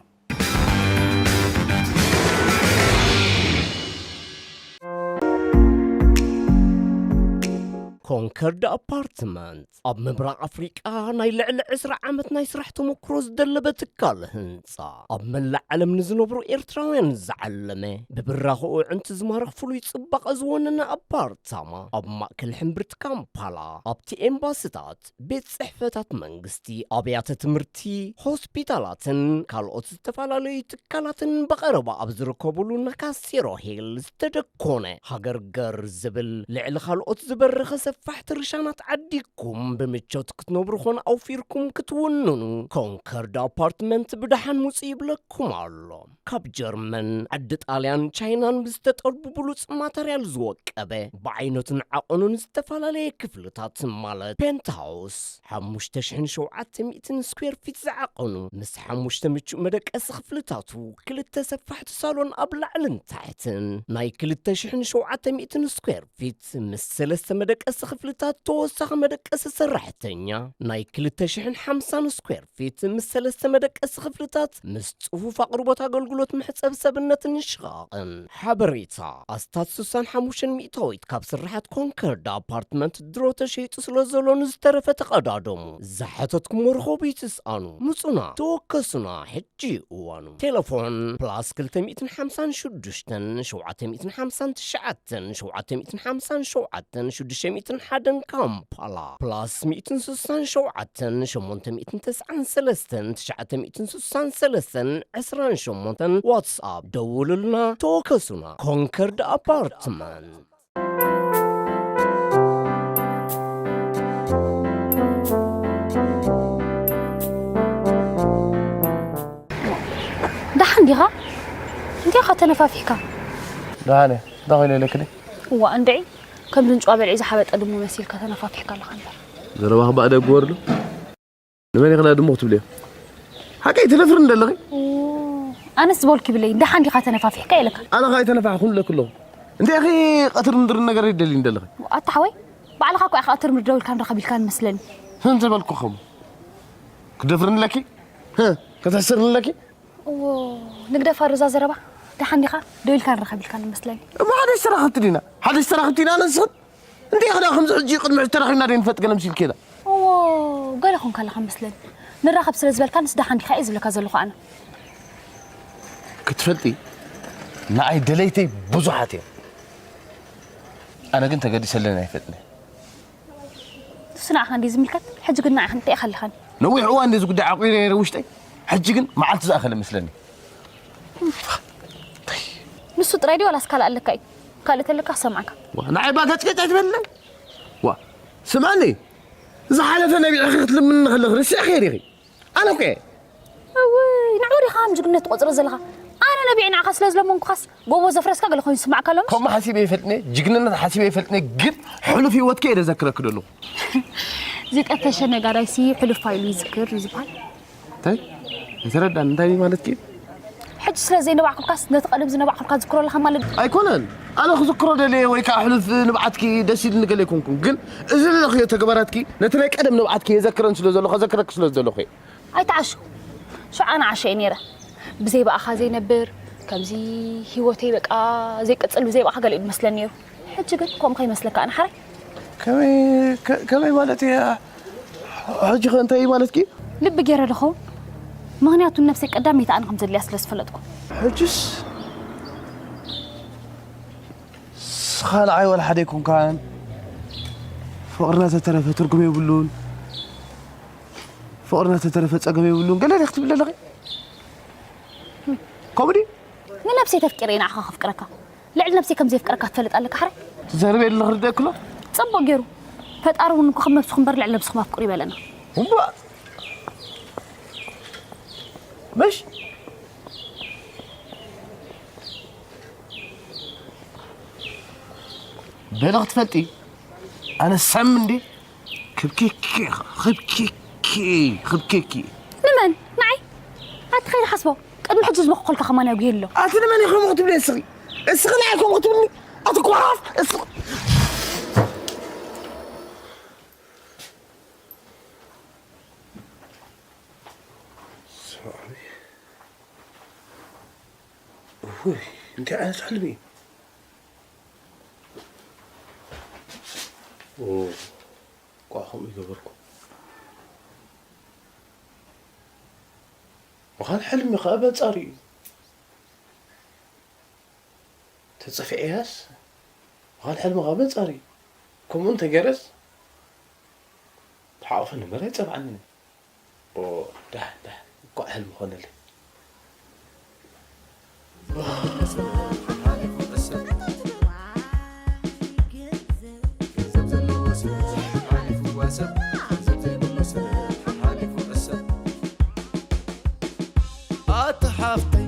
ኮንከርድ ኣፓርትመንት ኣብ ምብራቕ ኣፍሪቃ ናይ ልዕሊ ዕስራ ዓመት ናይ ስራሕ ተመክሮ ዝደለበ ትካል ህንጻ፣ ኣብ መላእ ዓለም ንዝነብሩ ኤርትራውያን ዝዓለመ፣ ብብራኸኡ ኣዕንቲ ዝማርኽ ፍሉይ ጽባቐ ዝወነነ ኣፓርታማ፣ ኣብ ማእከል ሕምብርቲ ካምፓላ፣ ኣብቲ ኤምባስታት፣ ቤት ጽሕፈታት መንግስቲ፣ ኣብያተ ትምህርቲ፣ ሆስፒታላትን ካልኦት ዝተፈላለዩ ትካላትን ብቐረባ ኣብ ዝርከብሉ ናካሲሮ ሂል ዝተደኮነ ሃገር ገር ዝብል ልዕሊ ካልኦት ዝበረኸ ሰፋሕቲ ርሻናት ዓዲግኩም ብምቾት ክትነብሩ ኾነ ኣውፊርኩም ክትውንኑ ኮንከርድ ኣፓርትመንት ብደሓን ምጹ ይብለኩም ኣሎ። ካብ ጀርመን፣ ዓዲ ጣልያን፣ ቻይናን ብዝተጠልቡ ብሉጽ ማተርያል ዝወቀበ፣ ብዓይነቱን ዓቐኑን ዝተፈላለየ ክፍልታት ማለት ፔንትሃውስ፣ ሓሙሽተ ሽሕን ሸውዓተ ሚእትን ስኩዌር ፊት ዝዓቐኑ፣ ምስ ሓሙሽተ ምቹእ መደቀሲ ክፍልታቱ፣ ክልተ ሰፋሕቲ ሳሎን ኣብ ላዕልን ታሕትን፣ ናይ ክልተ ሽሕን ሸውዓተ ሚእትን ስኩዌር ፊት ምስ ሰለስተ መደቀሲ ክፍልታት ተወሳኺ መደቀሲ ሰራሕተኛ፣ ናይ ክልተ ሽሕን ሓምሳን ስኩዌር ፊት ምስ ሰለስተ መደቀሲ ክፍልታት ምስ ጽፉፍ ኣቕርቦት ኣገልግሎት መሕጸቢ ሰብነትን ሽቓቕን። ሓበሬታ፣ ኣስታት ስሳን ሓሙሽተን ሚእታዊት ካብ ስርሓት ኮንከርድ ኣፓርትመንት ድሮ ተሸይጡ ስለ ዘሎ ንዝተረፈ ተቐዳደሙ። ዝሓተትኩሞ ርኸቡ ይትስኣኑ። ምጹና፣ ተወከሱና፣ ሕጂ እዋኑ። ቴሌፎን ፕላስ ክልተ ሚእትን ሓምሳን ሽዱሽተን ሸውዓተ ሚእትን ሓምሳን ትሽዓተን ሸውዓተ ሚእትን ሓምሳን ሸውዓተን ሽዱሽተ ሚእትን ሓደን ካምፓላ፣ ፕላስ ሚእትን ስሳን ሸውዓተን ሸሞንተ ሚእትን ተስዓን ሰለስተን ትሽዓተ ሚእትን ስሳን ሰለስተን ዕስራን ሸሞንተን ዋትስኣፕ ደውሉልና፣ ተወከሱና። ኮንከርድ ኣፓርትመንት። ደሓን ዲኻ? እንታይ ኢኻ ተነፋፊሕካ? ደሓን እየ። እንታይ ኮይኑ ኢለክኒ? እዋ እንድዒ፣ ከም ዝንጭዋ በልዒ ዝሓበጠ ድሙ መሲልካ ተነፋፊሕካ ኣለኻ እምበር። ዘረባኺ ባእ ደግበር ዶ? ንመን ኢኺ ድሙ ክትብልዮ? ሓቀይ ትደፍሪ እንደለኺ? ኦ፣ ኣነስ ዝበልኩ ይብለይ፣ ደሓን ዲኻ ተነፋፊሕካ ኢለካ። ኣነ ኸኣ ኣይተነፋሕኹን ኢለኪ ኣለኹ። እንታይ ኢኺ ቀትሪ ምድሪ ነገር ይደሊ እንደለኺ? ኣታ ሓወይ፣ ባዕልኻ እኮ ኢኻ ቀትሪ ምድሪ ደው ኢልካ ንረኸብ ኢልካ መስለኒ። ህም ዝበልኩ ኸም ክደፍርኒ ኣለኪ? ህ፣ ከተሕስርኒ ኣለኪ? እዎ፣ ንግደፋ ርዛ ዘረባ። ደሓን ዲኻ? ደው ኢልካ ንረኸብ ኢልካ መስለኒ። እሞ ሓደሽ ስራሕ ክትዲና? ሓደሽ ስራሕ ክትዲና ነስኽን? እንታይ ኸዳ ከምዚ ሕጂ ቅድሚ ሕጂ ተራኺብና ደይንፈልጥ ገለ ምስ ኢልኪ ኢላ? እዎ፣ ገለ ኾንካ ኣለኻ መስለኒ። ንራኸብ ስለ ዝበልካ ንስ ደሓን ዲኻ እየ ዝብለካ ዘለኹ ኣነ። ክትፈልጢ፣ ንዓይ ደለይተይ ብዙሓት እዮም። ኣነ ግን ተገዲሰለን ኣይፈልጥን። ንሱ ንዓኻ እንድዩ ዝምልከት፣ ሕጂ ግን ንዓኻ እንታይ ኢኻ ኣለኻኒ? ነዊሕ እዋን እዚ ጉዳይ ዓቑረ ነይረ ውሽጠይ፣ ሕጂ ግን መዓልቲ ዝኣኸለ መስለኒ። ንሱ ጥራይ ድዩ ዋላስ ካልእ ኣለካ እዩ? ካልእ ተለካ ክሰምዓካ። ዋ፣ ንዓይ ባገጭገጭ ኣይትበልለይ። ዋ፣ ስምዓኒ፣ ዝሓለፈ ነቢዕኺ ክትልምኒ ከለኺ ርሲዕኽዮ ዲኺ? ኣነ እኮ እየ። እውይ፣ ንዑ ዲኻ ከም ጅግነት ትቆጽሮ ዘለኻ? ኣነ ነቢዐ ንዓኻ ስለ ዝለመንኩኻስ ጎቦ ዘፍረስካ ገለ ኮይኑ ዝስማዕካ ኣሎ ምሽ? ከምኡ ሓሲበ ኣይፈልጥን እየ፣ ጅግንነት ሓሲበ ኣይፈልጥን እየ፣ ግን ሕሉፍ ህይወትኪ እየ ዘዘክረኪ ዘለኹ። ዝጠፈሸ ነጋዳይሲ ሕሉፍ ፋይሉ ይዝክር እዩ ዝበሃል። እንታይ? ኣይተረዳን፣ እንታይ እዩ ማለትኪ? ሕጂ ስለ ዘይነባዕኩልካስ ነቲ ቀደም ዝነባዕኩልካ ዝክሮ ኣለኻ ማለት ድዩ? ኣይኮነን። ኣነ ክዝክሮ ደልየ ወይ ከዓ ሕሉፍ ንብዓትኪ ደስ ኢሉኒ ገለ ኣይኮንኩን፣ ግን እዚ ዘለኽዮ ተግባራትኪ ነቲ ናይ ቀደም ንብዓትኪ የዘክረን ስለ ዘሎ ከዘክረኪ ስለ ዘለኹ እየ። ኣይትዓሹ። ሽዑ ኣነ ዓሾ እየ ነይረ። ብዘይ ብኣኻ ዘይነብር፣ ከምዚ ህይወተይ በቃ ዘይቅጽል ብዘይ ብኣኻ ገለ እዩ ዝመስለኒ ነይሩ። ሕጂ ግን ከምኡ ከይመስለካ ኣነ ሓራይ። ከመይ ከ- ከመይ ማለት እየ? ሕጂ ከ እንታይ እዩ ማለትኪ? ልቢ ገይረ ዶ ኸውን? ምኽንያቱ ነብሰይ ቀዳመይቲ ኣነ ከም ዘድልያ ስለ ዝፈለጥኩ። ሕጅስ ስኻ ንዓይ ዋላ ሓደ ኣይኮንካን። ፍቕርና ተተረፈ ትርጉም የብሉን። ፍቕርና ተተረፈ ጸገም የብሉን። ገለ ዲኺ ትብሊ ዘለኺ? ከምኡ ድዩ? ንነብሰይ ተፍቂረ እየ ንዓኻ ከፍቅረካ። ልዕሊ ነብሰይ ከም ዘየፍቅረካ ትፈልጥ ኣለካ ሓራይ? ትዛረቢ ኣለኺ ርደክሎ? ጽቡቕ ገይሩ። ፈጣሪ እውን እኮ ከም ነብስኹም እምበር ልዕሊ ነብስኹም ኣፍቅሩ ይበለና። እምባ! ምሽ? በለ ክትፈልጢ፣ ኣነ ሳሚ እንዴ? ክብኬኪ ኢኻ፣ ክብኬኪ፣ ክብኬኪ። ንመን? ንዓይ? ኣቲ ከይትሓስቦ፣ ቅድሚ ሕጂ ዝበኹልካ ከማን ኣጉሂ ኣሎ። ኣቲ ንመን ኢኹም ክትብሊ እስኺ? እስኺ ንዓይ ኢኹም ክትብልኒ? ኣቲ ኳፍ፣ እስኺ። ስምዓኒ። እውይ፣ እንታይ ዓይነት ሕልሚ እዩ? ኦ፣ ቋዕ ከምኡ ይገበርኩ። ምዃን ሕልሚ ኸኣ በንጻሩ እዩ። ተጸፊዐያስ፣ ምዃን ሕልሚ ኸኣ በንጻሩ እዩ። ከምኡ እንተገይረስ፣ ተሓቑፈኒ እምበር ኣይጸብዓንን እዩ። ኦ፣ ዳህ፣ ዳህ፣ እኳ ሕልሚ ኾነለይ። ኣታ ሓፍተይ፣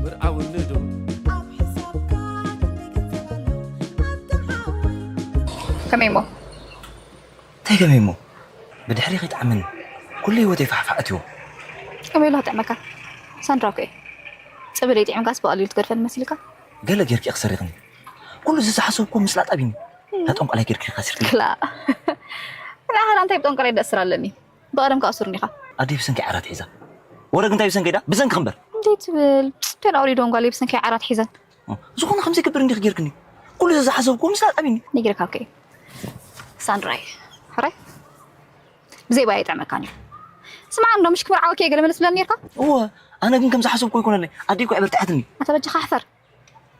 ምርዓውኒ ዶ? ከመይ እሞ? እንታይ ከመይ እሞ? ብድሕሪ ከይጥዓመኒ ኩሉ ህይወተይ ፋሕፋሕ ኣትዎ። ከመይ ኢሉ ክጥዕመካ? ሳንድራ እኮ እየ። ጽብለይ ጥዒምካስ ብቐሊሉ ትገድፈኒ መሲልካ? ገለ ጌርኪ ክሰሪቕኒ። ኩሉ እዚ ዝሓሰብኩዎ ምስላጥ ኣቢኒ። እታ ጠንቋላይ ጌርኪ ከሲርክኒ። ክላ። ንዓኻ እንታይ ብጠንቋላይ ደእስር ኣለኒ? ብቐደም ከኣ ሱር እንዲኻ። ኣደይ ብሰንኪ ዓራት ሒዛ። ወረግ እንታይ ብሰንኪ ዳ? ብሰንኪ እምበር። እንታይ ትብል? እንታይ ኣውሪዶም ጓለይ ብሰንኪ ዓራት ሒዘን? ዝኾነ ከም ዘይገብር እንዲኺ ጌርክኒ። ኩሉ እዚ ዝሓሰብኩዎ ምስላጥ ኣቢኒ። ነጊረካ እኮ እየ። ሳንድራይ። ሕራይ? ብዘይ ባይ ኣይጥዕመካን እዩ። ስምዓ እንዶ፣ ምሽ ክምርዓወኪ እየ ገለ መለስ ትብለኒ ኔርካ? እወ፣ ኣነ ግን ከም ዝሓሰብኩ ኣይኮነለይ። ኣደይ እኮ እያ በርቲዓትኒ። ኣታ በጃኻ ሕፈር።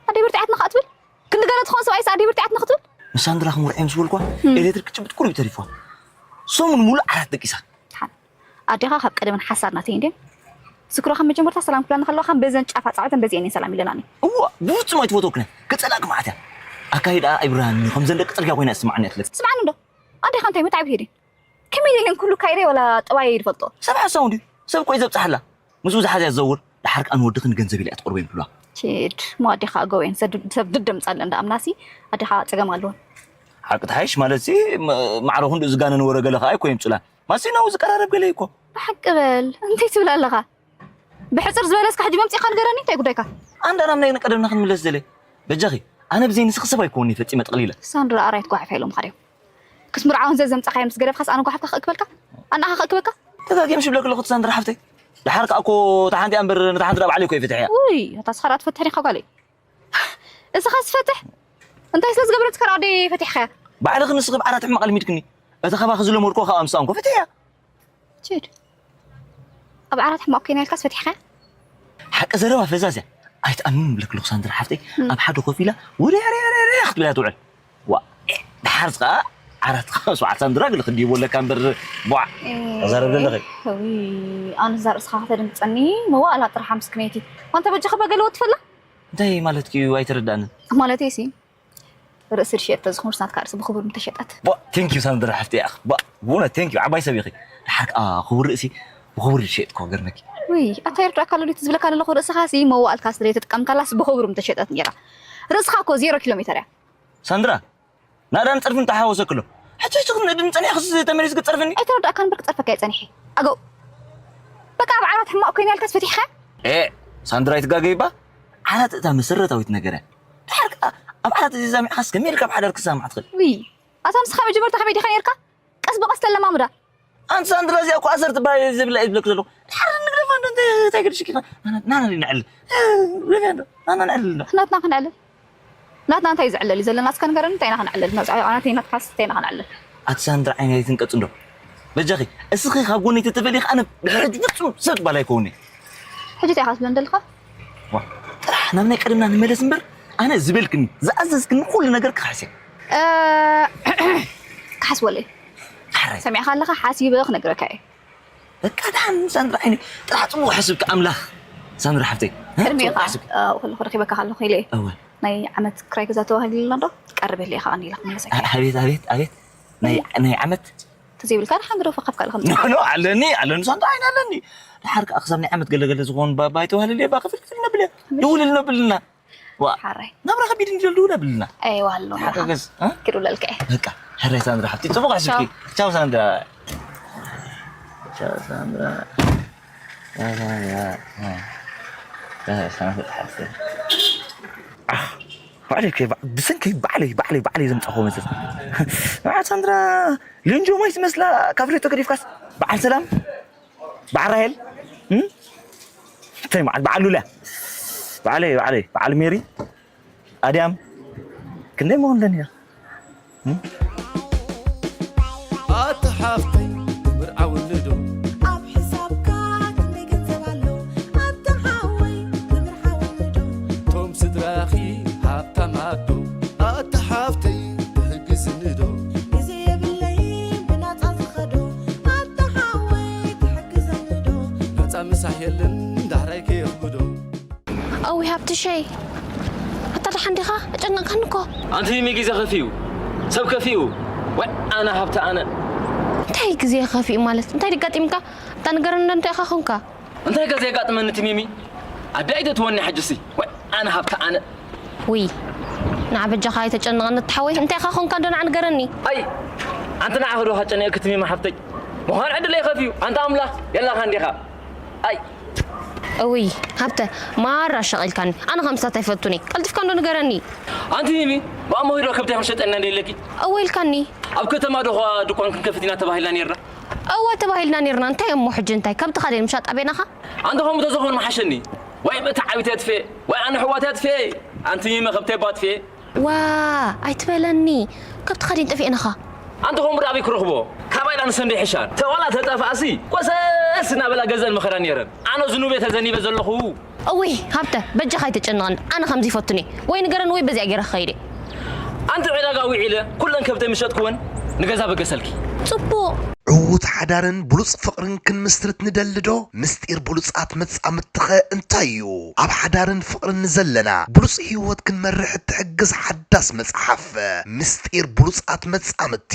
ኣደይ በርቲዓትኒ ከኣ ትብል? ክንዲ ገለ ትኾን ሰብኣይስ ኣደይ በርቲዓትኒ ክትብል? ምስ ሳንድራ ክምርዖ ምስ በልኳ፣ እም። ኤሌክትሪክ ክጭብጥ ቁሩብ እዩ ተሪፍዋ። ሰሙን ሙሉእ ዓራት ደቂሳ። ደሓን። ኣዴኻ ካብ ቀደመን ሓሳድ ናተይ እንድየን። ዝክሮ ካብ መጀመርታ ሰላም ክብላኒ ከለዋ ከም በዘን ጫፍ ኣጻብዕተን በዚአን እየን ሰላም ኢለናኒ። እዋ፣ ብፍጹም ኣይትፈትወክን እያ። ክጸልኣኪ መዓት እያ። ኣካይዳኣ ኣይብርሃንን እዩ። ከም ዘን ደቂ ጽርግያ ኮይና እያ ትስምዓኒ ኣትለት። ስምዓኒ እንዶ። ኣዴኻ እንታይ መታዕቢት እየ ድየ? ከመይ ኢለ እየን ኩሉ ካይደይ ወላ ጠባየይ ዝፈልጦ? ሰብ ሓሳው እንድዩ። ሰብ እኮ እዩ ዘብጽሓላ። ምስኡ ዝሓዘ እያ ትዘውር። ደሓር ከኣ ንወድኺ ንገንዘብ ኢላ እያ ትቕርቦ ይብሉዋ። ኪድ፣ እሞ ኣዴኻ ኣገወየን ሰብ ድደምጻለን ደኣ ምናሲ ኣዴኻ ጸገም ኣለወን። ሓቂ ተሓይሽ ማለት ሲ ማዕረ ክንዱ ዝጋነን ወረ ገለ ከኣ ኣይኮ የምጹላ። ማሲ ነው ዝቀራረብ ገለ ይኮ። ብሓቂ በል እንታይ ትብል ኣለኻ? ብሕጽር ዝበለስካ ሕጂ መምጺእካ ንገረኒ እንታይ ጉዳይካ? ኣንዳ ናብ ናይ ቀደምና ክንምለስ ዘለ። በጃኺ ኣነ ብዘይ ንስኺ ሰብ ኣይኮን ፈጺመ ጠቕሊለ። ሳንድራ ኣራይት ጓሕፍ ኢሎም ኻድዮም። ክስ ምርዓውን ዘዘምጻኻዮ ምስ ገደፍካስ ኣነ ጓሕፍካ ክእክበልካ? ኣናኻ ክእክበካ? ተጋጊም ሽብለክ ኣለኹ ሳንድራ ሓፍተይ። ደሓር ከኣ እኮ እታ ሓንቲ እያ እምበር ነታ ሓንቲ ደኣ ባዕለይ እኮ እየ ፈትሐያ። ውይ፣ እታ ስኻ ደኣ ትፈትሕ ዲኻ ጓለይ? እስኻ ዝፈትሕ? እንታይ ስለ ዝገበረትካ ደኣ ወደይ ፈቲሕካያ? ባዕልኺ ንስኺ ብዓራት ሕማቕ ኣልሚድክኒ። እቲ ካባኺ ዝለመድኩ ካባኣ ምስኣ እንኮ ፈትሐያ። ችድ። ኣብ ዓራት ሕማቕ ኮይና ኢልካስ ፈቲሕካያ? ሓቂ ዘረባ ፈዛዝ እያ። ኣይትኣምንን እብለኪ ኣለኹ ሳንድራ ሓፍተይ። እም። ኣብ ሓደ ኮፍ ኢላ ውርያርያርያ ክትብል እያ ትውዕል። ዋ፣ ደሓርስ ኸኣ ዓራት ኸኣ ሰብዓ ሳንድራ ግለ ክድይቦ ኣለካ እምበር፣ ቧዕ፣ እ፣ ተዛረብ ዘለኺ። እውይ፣ ኣነ እዛ ርእስኻ ከተድምጸኒ፣ መዋእላ ጥርሓ ምስክነይቲ። ኣንታ በጃኻ በገለ ወትፈላ? እንታይ ማለትኪ እዩ? ኣይተረዳእንን። ማለተይሲ፣ ርእሲ ዝሸየጥ ተዝኾንስ ናትካ ርእሲ ብኽቡር ምተሸጠት። ቧ፣ ቴንክ ዩ ሳንድራ ሓፍተይ፣ ኣኽ፣ ቧ፣ ብእውነት ቴንክ ዩ፣ ዓባይ ሰብ ኢኺ። ደሓር ከኣ ክቡር ርእሲ ብኽቡር ዝሸየጥኮ ገርመኪ። ውይ፣ ኣታ ይርዳእካ ኣሎ ድዩ እቲ ዝብለካ ዘለኹ ርእስኻሲ መዋእልካ ስለ ዘይተጠቀምካላስ ብኽቡር ምተሸጠት ነይራ። ርእስኻ እኮ ዜሮ ኪሎ ሜተር እያ። ሳንድራ፣ ናእዳን ጸርፍን ተሓዋወሰኪ ኣሎ። ሕጂ ሕጂ ክንእድን ጸኒሕክስ ተመሊስኪ ትጸርፍኒ? ኣይተረዳእካን እምበር ክጸርፈካ እየ ጸኒሐ። ኣገው። በቃ ኣብ ዓራት ሕማቕ ኮይነ ኢልካስ ፈቲሕካ? ኤ፣ ሳንድራ ኣይትጋገይባ። ዓራት እታ መሰረታዊት ነገር እያ። ድሓር ከኣ ኣብ ዓራት ተዘይሰማሚዕካስ ከመይ ኢልካ ኣብ ሓዳር ክትሰማማዕ ትኽእል? ውይ፣ ኣታ ንስኻ መጀመርታ ከመይ ዲኻ ነይርካ? ቀስ ብቐስ ተለማምዳ። ኣንቲ ሳንድራ እዚኣ እኮ ኣሰር ትበሃል እየ ዝብላ እየ ዝብለኪ ዘለኹ። ድሓር ንግደፋ እንዶ እንታይ እንታይ ገድሽኪ ኢኻ? ናና ናና ንዕልል። እ፣ ግደፍያ እንዶ። ናና ንዕልል እንዶ። ናትና ክንዕልል? ናትና እንታይ እዩ ዝዕለል እዩ ዘለና? እስከ ንገረኒ፣ እንታይ ኢና ክንዕልል? ናትካ፣ ናተይ ናትካስ እንታይ ኢና ክንዕልል? ኣቲ ሳንድራ ዓይነይ ኣይትንቀጽ እንዶ። በጃኺ፣ እስኺ ካብ ጎነይ ተተፈልይኺ ኣነ ድሕሪ ሕጂ ፍጹም ሰብ ትበሃል ኣይከውንን እየ። ሕጂ እንታይ ኢኻ ክትብለኒ ደለኻ? ዋ፣ ጥራሕ ናብ ናይ ቀደምና ንመለስ እምበር፣ ኣነ ዝበልክኒ፣ ዝኣዘዝክኒ ኩሉ ነገር ክኽሕስ እየ። እ፣ ክሓስበለይ። ሕራይ። ሰሚዕካ ኣለኻ? ሓሲበ ክነግረካ እየ። በቃ፣ ደሓን ሳንድራ ዓይነይ፣ ጥራሕ ጽቡቕ ሕስብኪ ኣምላኽ፣ ሳንድራ ሓፍተይ። እ? ቅድሚኡ ጽቡቕ ኸዓ፣ ሕስብኪ። እ፣ ከለኹ ረኺበካ ከለኹ ኢለ እየ። እወ። ናይ ዓመት ክራይ ገዛ ተባሂሉልና ዶ? ቀርብ ኢለ እየ፣ ከኣ ኢላ ክምለሰካ እየ። ኣቤት፣ ኣቤት፣ ኣቤት። ናይ፣ ናይ ዓመት? ተዘይብልካ ደሓን ግደፎ፣ ካብ ካልእ ከም ኖ፣ ኖ፣ ኣለኒ፣ ኣለኒ፣ ሳንድራ ዓይነይ ኣለኒ። ደሓር ከኣ ክሳብ ናይ ዓመት ገለ ገለ ዝኾን ባባ ኣይተባህለለይ፣ ባ ክፍል ክፍል ነብል እየ። ኣቤት። ድውልል ነብልና። ዋ፣ ሓራይ። ናብራ ከቢድ እንዲሉ ድውል ኣብልና። ኣይዋ፣ ኣሎ ናብራ። ተሓጋገዝ፣ እ? ክድውለልካ እየ። በቃ፣ ሕራይ ሳንድራ ሓፍቲ፣ ጽቡቕ ኣሕስብኪ። ቻው። ቻው ሳንድራ። ቻው ሳንድራ። ቻው ሳንድራ። ቻው ሳንድራ ሓፍቲ። ኣህ፣ ባዕለይ ከ-፣ ብሰንከይ ባዕለይ፣ ባዕለይ፣ ባዕለይ ዘምጻእኩዎ መዘዝ። ንዓ ሳንድራ፣ ሌንጆ ማይ ትመስላ፣ ካብ ሬቶ ገዲፍካስ፣ በዓል ሰላም። በዓል ራሄል? እም? እንታይ በዓል፣ በዓል ሉልያ? በዓለይ፣ በዓለይ፣ በዓል ሜሪ? ኣድያም? ክንደይ መሆን ለኒ እያ? እም? ኣታ ሓፍተይ፣ ትምርዓውኒ ዶ? ኣብ ሕሳብካ ክንደይ ገንዘብ ኣሎ? ኣታ ሓወይ፣ ትምርዓውኒ ዶ? ቶም ስድራኺ ሃብታማት ዶ? ኣታ ሓፍተይ፣ ትሕግዝኒ ዶ? ግዜ የብለይን ብናጻ ዝኸዶ፣ ኣታ ሓወይ ትሕግዘኒ ዶ? ናጻ ምሳሕ የለን ዳሕራይ ከየኽብዶ። እውይ ሃብትሸይ፣ ኣታ ደሓን ዲኻ? ኣጨነቕካኒ እኮ። ኣንቲ ሚሚ ግዜ ከፊኡ፣ ሰብ ከፊኡ። ወይ ኣነ ሃብቲ ኣነ። እንታይ ግዜ ከፊኡ ማለት? እንታይ ደጋጢምካ? ኣታ ንገረኒ እንዶ እንታይ ኢኻ ኾንካ? እንታይ ከ ዘየጋጥመኒ እቲ ሚሚ? ኣደ ኣይተትወኒ ሕጅሲ። ወይ ኣነ ሃብቲ ኣነ። ውይ፣ ንዓ በጃኻ ኣይተጨንቐኒ እቲ ሓወይ። እንታይ ኢኻ ኾንካ እንዶ ንዓ ንገረኒ። ኣይ፣ ኣንቲ ንዓኺ ዶ ከጨንቐኪ እቲ ሚሚ ሓፍተይ? ምዃን ዕድለይ ከፊኡ። ኣንታ ኣምላኽ፣ የላኻ እንዲኻ። ኣይ። እውይ፣ ሃብተ፣ ማራ ሸቒልካኒ። ኣነ ከምስታት ኣይፈቱን እየ። ቀልጢፍካ እንዶ ንገረኒ። ኣንቲ ሚሚ፣ ብኣሞ ሂዶ ከብቲ ክሸጠልና እንደ ኢለኪ? እወ ኢልካኒ። ኣብ ከተማ ዶ ኸዋ ድኳን ክንከፍት ኢና ተባሂልና ነይርና? እወ ተባሂልና ነይርና። እንታይ እሞ ሕጂ እንታይ? ከብትኻ ደይ ምሻጥ ኣቤናኻ? ኣንተ ኸምኡ ተዘኾን ምሓሸኒ። ወይ በቲ ዓቢት የጥፍኤ፣ ወይ ኣነ ሕዋት የጥፍኤ። ኣንቲ ሚሚ ከብተይ ባጥፍኤ። ዋ፣ ኣይትበለኒ። ከብትኻ ደይ ጠፊኤናኻ? ኣንተ ኸምኡ ደኣ ኣበይ ክረኽቦ? ካባይ ደኣ ንሰንዶ ይሕሻን። ተዋላ ተጠፍኣሲ፣ ቆሰስ እናበላ ገዘን መኸራ ነይረን። ኣነ ዝኑበ ተዘኒበ ዘለኹ። እውይ፣ ሃብተ፣ በጃኻ ኣይተጨንቐኒ። ኣነ ከምዚ ይፈቱኒ። ወይ ንገረኒ ወይ በዚኣ ገይረ ክኸይድ እየ። ኣንቲ ዕዳጋ ውዒለ፣ ኩለን ከብተይ ምሸጥኩወን፣ ንገዛ በገሰልኪ። ጽቡቕ። ዕዉት ሓዳርን ብሉጽ ፍቕርን ክንምስርት ንደሊ ዶ? ምስጢር ብሉጻት መጻምድትኸ እንታይ እዩ? ኣብ ሓዳርን ፍቕርን ንዘለና ብሉጽ ህይወት ክንመርሕ እትሕግዝ ሓዳስ መጽሓፍ። ምስጢር ብሉጻት መጻምድቲ።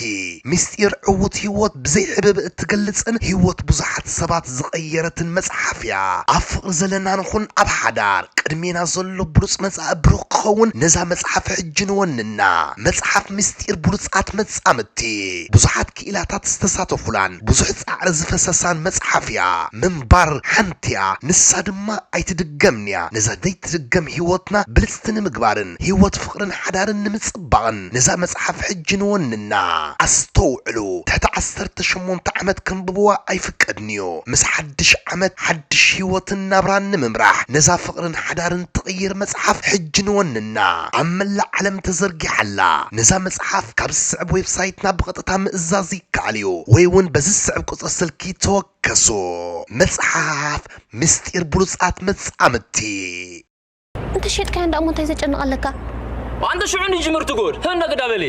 ምስጢር ዕዉት ህይወት ብዘይ ሕብብ እትገልጽን ህይወት ብዙሓት ሰባት ዝቐየረትን መጽሓፍ እያ። ኣብ ፍቕሪ ዘለና ንኹን ኣብ ሓዳር ቅድሜና ዘሎ ብሉጽ መጻኢ ብሩኽ ክኸውን ነዛ መጽሓፍ ሕጂ ንወንና። መጽሓፍ ምስጢር ብሉጻት መጻምድቲ። ብዙሓት ክኢላታት ዝተሳተፉላን ብዙሕ ጻዕሪ ዝፈሰሳን መጽሓፍ እያ። ምንባር ሓንቲ እያ፣ ንሳ ድማ ኣይትድገምን እያ። ነዛ ዘይትድገም ህይወትና ብልጽቲ ንምግባርን ህይወት ፍቕርን ሓዳርን ንምጽባቕን ነዛ መጽሓፍ ሕጂ ንወንና። ኣስተውዕሉ፣ ትሕቲ ዓሰርተ ሸሞንተ ዓመት ከንብብዋ ኣይፍቀድን እዩ። ምስ ሓድሽ ዓመት ሓድሽ ህይወትን ናብራን ንምምራሕ ነዛ ፍቕርን ሓዳርን ትቕይር መጽሓፍ ሕጂ ንወንና። ኣብ መላእ ዓለም ተዘርጊሓ ኣላ። ነዛ መጽሓፍ ካብ ዝስዕብ ዌብሳይትና ብቐጥታ ምእዛዝ ይከኣል እዩ፣ ወይ እውን በዚ ዝስዕብ ቁጽሪ ስልኪ ተወከሱ። መጽሓፍ ምስጢር ብሉጻት መጻምድቲ። እንተ ሸጥካዮ እንዳ እሞ እንታይ ዘጨንቕ ኣለካ? ኣንተ ሽዑ ንጅምር ትጎድ። ህነ ግዳ በሊ።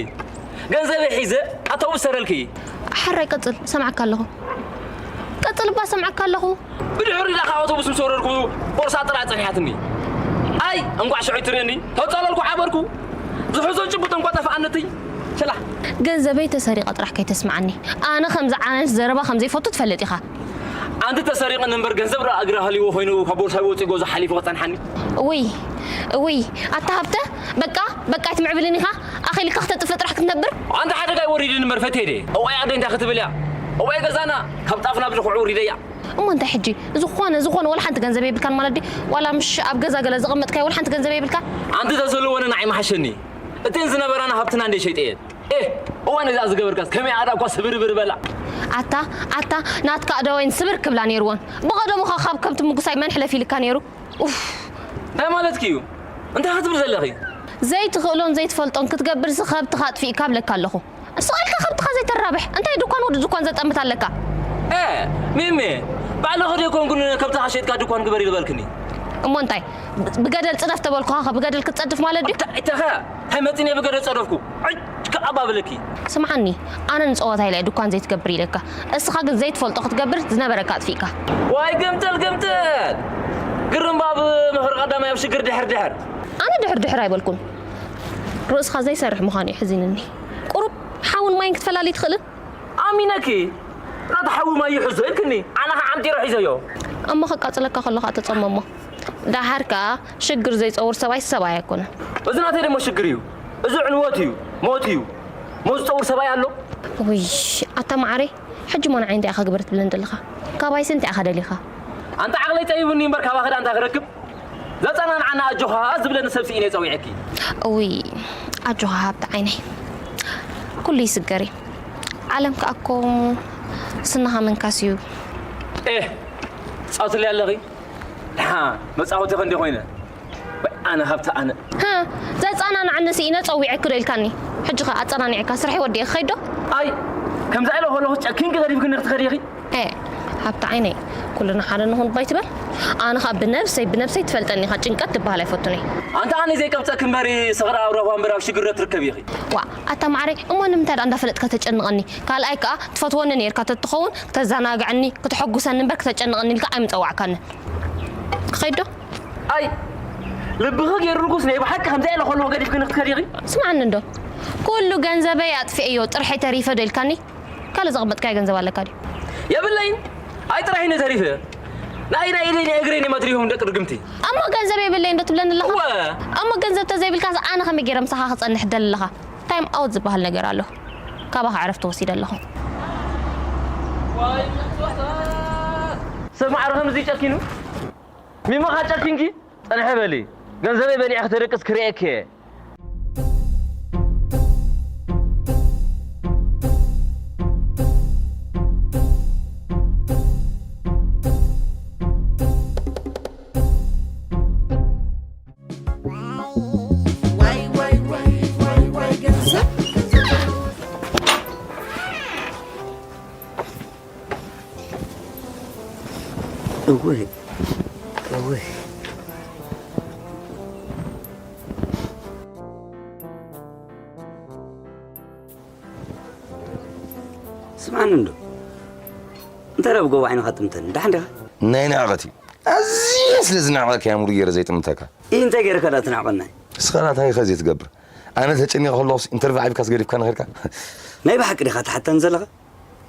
ገንዘበይ ሒዘ ኣተውብ ሰረልኪ። ሓራይ ቀጽል፣ ሰምዓካ ኣለኹ። ቀጽል እባ፣ ሰምዓካ ኣለኹ። ብድሕሪ ኢላ ካብ ኣውቶቡስ ምስ ወረድኩ ቦርሳ ጥራይ ጸኒሓትኒ። ኣይ፣ እንቋዕ ሽዑ ትርእየኒ። ተጸለልኩ ዓበርኩ። ዝሕዞ ጭቡጥ እንቋ ጠፍኣነትይ። ሸላ። ገንዘበይ ተሰሪቐ ጥራሕ ከይተስምዓኒ። ኣነ ከምዚ ዓይነት ዘረባ ከም ዘይፈቱ ትፈልጥ ኢኻ። ኣንቲ ተሰሪቐኒ እምበር ገንዘብ ደኣ እግሪ ሃልይዎ ኮይኑ ካብ ቦርሳይ ወጺኡ ገዝኡ ሓሊፉ ክጸንሓኒ። እውይ፣ እውይ፣ ኣታ ሃብተ፣ በቃ፣ በቃ ኣይትምዕብልን ኢኻ። ኣኺልካ ክተጥፍእ ጥራሕ ክትነብር። ኣንቲ ሓደጋ ይወሪድኒ እምበር ፈትየ ድየ? እዋይ ኣደይ እንታይ ክትብል እያ? እዋይ ገዛና ካብ ጣፍ ናብ ድኹዒ ውሪደያ። እሞ እንታይ ሕጂ? ዝኾነ፣ ዝኾነ ወላ ሓንቲ ገንዘብ የብልካን ማለት ድዩ? ዋላ ምሽ ኣብ ገዛ ገለ ዘቐመጥካዮ ወላ ሓንቲ ገንዘብ የብልካን? ኣንቲ ተዘለወኒ ንዓይ መሓሸኒ። እተን ዝነበራና ሃብትና እንደ ሸይጠየን። ኤህ፣ እዋን እዛ ዝገበርካስ ከመይ ኣዳ እኳ ስብርብር በላ። ኣታ፣ ኣታ፣ ናትካ ኣእዳወይን ስብር ክብላ ነይርወን። ብቐደሙኻ ካብ ከብቲ ምጉሳይ መን ሕለፍ ኢልካ ነይሩ? ኡፍ። እንታይ ማለትኪ እዩ? እንታይ ክትብል ዘለኺ? ዘይትኽእሎን ዘይትፈልጦን ክትገብርሲ ከብትኻ ኣጥፊእካ እብለካ ኣለኹ። ስቕ ኢልካ ከብትኻ ዘይተራብሕ፣ እንታይ ድኳን ወዲ ድኳን ዘጠምት ኣለካ? ኤ፣ ሚሚ፣ ባዕልኺ ዶ ኣይኮንኩን ከብትኻ ሸይጥካ ድኳን ግበር ዝበልክኒ? እሞ እንታይ? ብገደል ጽደፍ ተበልኩኻ ኸ ብገደል ክትጸድፍ ማለት ድዩ? እታ፣ እታኸ፣ እንታይ መጺነ ብገደል ጸደፍኩ? ዕጭ፣ ከኣ ባብለኪ። ስምዓኒ፣ ኣነ ንጸወታ ኢለ ድኳን ዘይትገብር ኢለካ። እስኻ ግን ዘይትፈልጦ ክትገብር ዝነበረካ ኣጥፊእካ። ዋይ፣ ግምጥል፣ ግምጥል! ግርም ባብ ምኽሪ ቀዳማይ ኣብ ሽግር ድሕር ድሕር። ኣነ ድሕር ድሕር ኣይበልኩን። ርእስኻ ዘይሰርሕ ምዃኑ እዩ ሕዚንኒ። ቁሩብ ሓውን ማይን ክትፈላሊ ትኽእልን? ኣሚነኪ፣ ናታ ሓዊ ማይ ይሕዞ ኢልክኒ፣ ኣነ ኸዓ ዓምጢረ ሒዘዮ። እሞ ከቃጽለካ ከሎ ኸዓ ተጸመሞ። ደሓር ከኣ ሽግር ዘይጸውር ሰብኣይ ሰብኣይ ኣይኮነን። እዚ ናተይ ደሞ ሽግር እዩ። እዚ ዕንወት እዩ፣ ሞት እዩ። ሞት ዝጸውር ሰብኣይ ኣሎ? ውይ፣ ኣታ መዓረይ፣ ሕጂ እሞ ንዓይ እንታይ ኢኻ ግበር ትብለኒ ዘለኻ? ካባይስ እንታይ ኢኻ ደሊኻ? ኣንታ ዓቕለይ ጠቢቡኒ እምበር ካባኺ ደኣ እንታይ ክረክብ? ዘጸናንዓና ኣጆኻ ዝብለኒ ሰብ ስኢነ ጸዊዐኪ። እውይ፣ ኣጆኻ ሃብቲ ዓይነይ። ኩሉ ይስገር እዩ። ዓለም ከኣ እኮ ስንኻ ምንካስ እዩ። ኤህ፣ ትጻወትለይ ኣለኺ? ደሓ፣ መጻወቲ ኸ እንደ ኮይነ? ወይ ኣነ ሃብቲ ኣነ። ሃ፣ ዘጸናንዓኒ ስኢነ ጸዊዐኪ ዶ ኢልካኒ? ሕጂ ኸ ኣጸናኒዕካ ስርሐይ ወዲኤ ክኸይድ ዶ? ኣይ፣ ከምዛ ኢለ ከለኹ ጨኪንኪ ገዲፍክኒ ክትኸዲ ኢኺ? ኤ፣ ሃብቲ ዓይነይ፣ ኩልና ሓደ ንኹን እባ ኣይትበል። ኣነ ኸኣ ብነብሰይ፣ ብነብሰይ ትፈልጠኒ ኢኻ፣ ጭንቀት ትበሃል ኣይፈቱን እየ። ኣንታ ኣነ ዘይቀብጸኪ እምበሪ፣ ስኽሪ ኣብ ረብዋ እምበር ኣብ ሽግር ዶ ትርከቢ ኢኺ? ዋእ፣ ኣታ መዓረይ፣ እሞ ንምንታይ ደኣ እንዳፈለጥካ ተጨንቐኒ? ካልኣይ ከኣ ትፈትወኒ ኔርካ ተትኸውን፣ ክተዘናግዐኒ፣ ክተሐጉሰኒ እምበር ክተጨንቐኒ ኢልካ ኣይምጸዋዕካንን። ክኸይድ ዶ? ኣይ፣ ልብኺ ገይሩልኩስ ናይ ብሓቂ ከምዚ ኢለ ከለኹ ገዲፍክኒ ክትከዲ ኢኺ? ስምዓኒ እንዶ፣ ኩሉ ገንዘበይ ኣጥፊኤዮ፣ ጥርሐይ ተሪፈ ዶ ኢልካኒ? ካልእ ዘቐመጥካዮ ገንዘብ ኣለካ ድዩ? የብለይን። ኣይ ጥራይ እየ ተሪፈ። ናይ፣ ናይ ኢደይ፣ ናይ እግረይ፣ ናይ መትሪሆም ደቂ ርግምቲ። እሞ ገንዘብ የብለይን ዶ ትብለኒ ኣለኻ? እወ። እሞ ገንዘብ ተዘይብልካስ ኣነ ከመይ ገይረ ምሳኻ ክጸንሕ ደሊ ኣለኻ? ታይም ኣውት ዝበሃል ነገር ኣሎ። ካባኻ ዕረፍቲ ወሲደ ኣለኹ። ሰብ ማዕረ ከምዚ ጨኪኑ? ሚሞኻ ጨኪንኪ? ጸንሐ በሊ። ገንዘበይ በሊዐ ክተደቅስ ክርእየኪ እየ። ዋይ፣ ዋይ፣ ዋይ፣ ዋይ፣ ዋይ፣ ገንዘብ፣ ገንዘብ። እወይ፣ እወይ። ስምዓኒ እንዶ፣ እንታይ ደኣ ብጎቦ ዓይንኻ ትጥምተኒ? ደሓን ዲኻ? ናይ ንዕቐት እዩ። ኣዝየ ስለ ዝንዕቐካ እየ ሙሉእ ገይረ ዘይጥምተካ። ኢይ እንታይ ገይረካ ደኣ ትንዕቐና? ንስኻ ደኣ እንታይ ኢኻ ዘይትገብር? ኣነ ተጨኒቐ ከለኹስ ኢንተርቪው ዓቢድካስ ገዲፍካኒ ኸድካ? ናይ ብሓቂ ዲኻ ትሓተኒ ዘለኻ?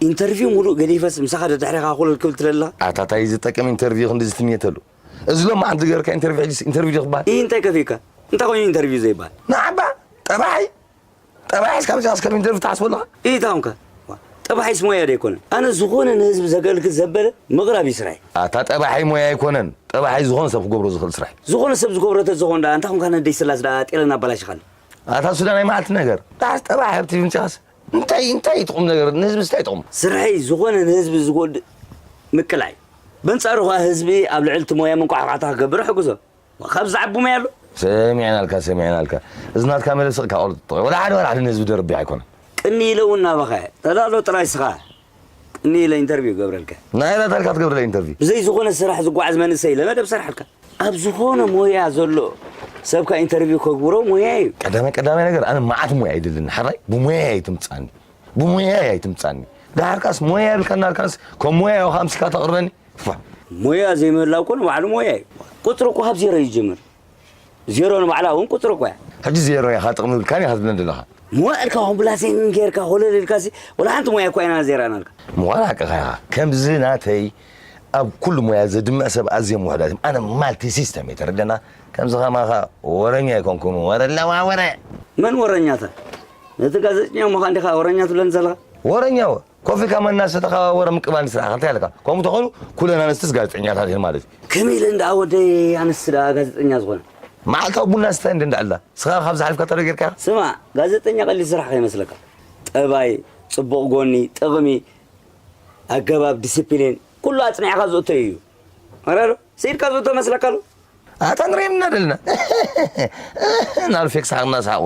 ኢንተርቪው ሙሉእ ገዲፈስ ምሳኻ ደድሕሬኻ ኮለል ክብል ትደሊ ኣለኻ? ኣታ ታይ ዝጠቅም ኢንተርቪው ክንድዚ ትምየተሉ? እዚ ሎማዓንቲ ዝገበርካ ኢንተርቪው ሕጂስ ኢንተርቪው ድዩ ክበሃል? ኢይ እንታይ ከፊእካ? እንታይ ኮይኑ ኢንተርቪው ዘይበሃል? ንዓባ ጠባሒ ጠባሒስ ካብ እዚኣስ ከም ኢንተርቪው ትሓስቦ ኣለኻ? ኢይ እንታይ ኮንካ? ዋ፣ ጠባሒስ ሞያ ዶ ኣይኮነን? ኣነ ዝኾነ ንህዝቢ ዘገልግል ዘበለ ምቕራብ እዩ ስራሐይ። ኣታ ጠባሒ ሞያ ኣይኮነን። ጠባሒ ዝኾነ ሰብ ክገብሮ ዝኽእል ስራሕ እዩ። ዝኾነ ሰብ ዝገብሮ ተዝኾን ደኣ እንታይ ኮንካ ነደይ ስላስ ደኣ ጤለን ኣበላሽኻኒ? ኣታ እሱ ደኣ ናይ መዓልቲ ነገር። ደሓር ጠባሒ ኣብ ቲቪ ምጽኻስ እንታይ እንታይ እዩ እቲ ቁም ነገር? ንህዝብስ እንታይ ይጠቕሞ? ስርሐይ ዝኾነ ንህዝቢ ዝጎድእ ምቅላዕ እዩ። በንጻሩ ኸኣ ህዝቢ ኣብ ልዕሊ እቲ ሞያ መንቋሕቋሕታ ክገብር እሕግዞ። ካብ ዝዓቢ ሞያ ኣሎ? ሰሚዕናልካ ሰሚዕናልካ። እዚ ናትካ መደብ ስቕ ኢልካ ቆርጦ። ወላ ሓደ ወላ ሓደ ንህዝቢ ደርቢ ኣይኮነን። ቅኒ ኢለ እውን ናባኻ እየ። ተዳሎ ጥራይ ስኻ። ቅኒ ኢለ ኢንተርቪው ገብረልካ። ናይ ላታልካ ትገብረለ ኢንተርቪው። ብዘይ ዝኾነ ስራሕ ዝጓዓዝ መንእሰይ ኢለ መደብ ሰርሓልካ። ኣብ ዝኾነ ሞያ ዘሎ ሰብካ ኢንተርቪው ከግብሮ ሞያ እዩ። ቀዳማይ ቀዳማይ ነገር ኣነ መዓት ሞያ ኣይደልን። ሓራይ ብሞያ ኣይትምጻኒ። ብሞያ ኣይትምጻኒ። ደሓርካስ ሞያ የብልካን ኣልካንስ ከም ሞያ ኢኻ ኣምሲካ ተቕርበኒ። ፋ። ሞያ ዘይምህላው እኮ ንባዕሉ ሞያ እዩ። ቁጽሪ እኮ ካብ ዜሮ ይጅምር። ዜሮ ንባዕላ እውን ቁጽሪ እኮ እያ። ሕጂ ዜሮ ኢኻ ጥቕሚ የብልካን ኢኻ ትብለኒ ዘለኻ። መዋእልካ ኮምብላሴን ጌርካ ኮለል ኢልካሲ ወላ ሓንቲ ሞያ እኮ ኣይና ዜራናልካ። ምዃን ሓቅኻ ኢኻ። ከምዚ ናተይ ኣብ ኩሉ ሞያ ዘድምዕ ሰብ ኣዝዮም ውሑዳት እዮም። ኣነ ማልቲ ሲስተም እየ ተረደና። ከምዚ ከማኻ ወረኛ ኣይኮንኩን። ወረ ኣለዋ ወረ። መን ወረኛታ? ነቲ ጋዜጠኛ እሞ ኸኣ እንዲኻ ወረኛ ትብለኒ ዘለኻ? ወረኛ ወ? ኮፊ ካመና ዝተተኻወረ ምቅባል ስራሕኻ እንታይ ኣለካ? ከምኡ ተኾይኑ ኩለን ኣንስትስ ጋዜጠኛታት እየን ማለት እዩ። ከመይ ኢለን ደኣ ወደይ ኣንስቲ ደኣ ጋዜጠኛ ዝኾነ? መዓልታዊ ቡና ስታይ እንደ እንዳዕላ። ስኻ ካብ ዝሓልፍካ ተሎ ጌርካ? ስማ፣ ጋዜጠኛ ቀሊል ስራሕ ከይመስለካ። ጠባይ፣ ጽቡቕ ጎኒ፣ ጥቕሚ፣ ኣገባብ፣ ዲሲፕሊን፣ ኩሉ ኣጽኒዕካ ዝእቶ እዩ። ኣረ ዶ? ስኢድካ ዝእቶ መስለካ ኣሎ? ኣታ ንሪኤና ደለና። ናብ ፌክ ሰሓቕና ሰሓቑ።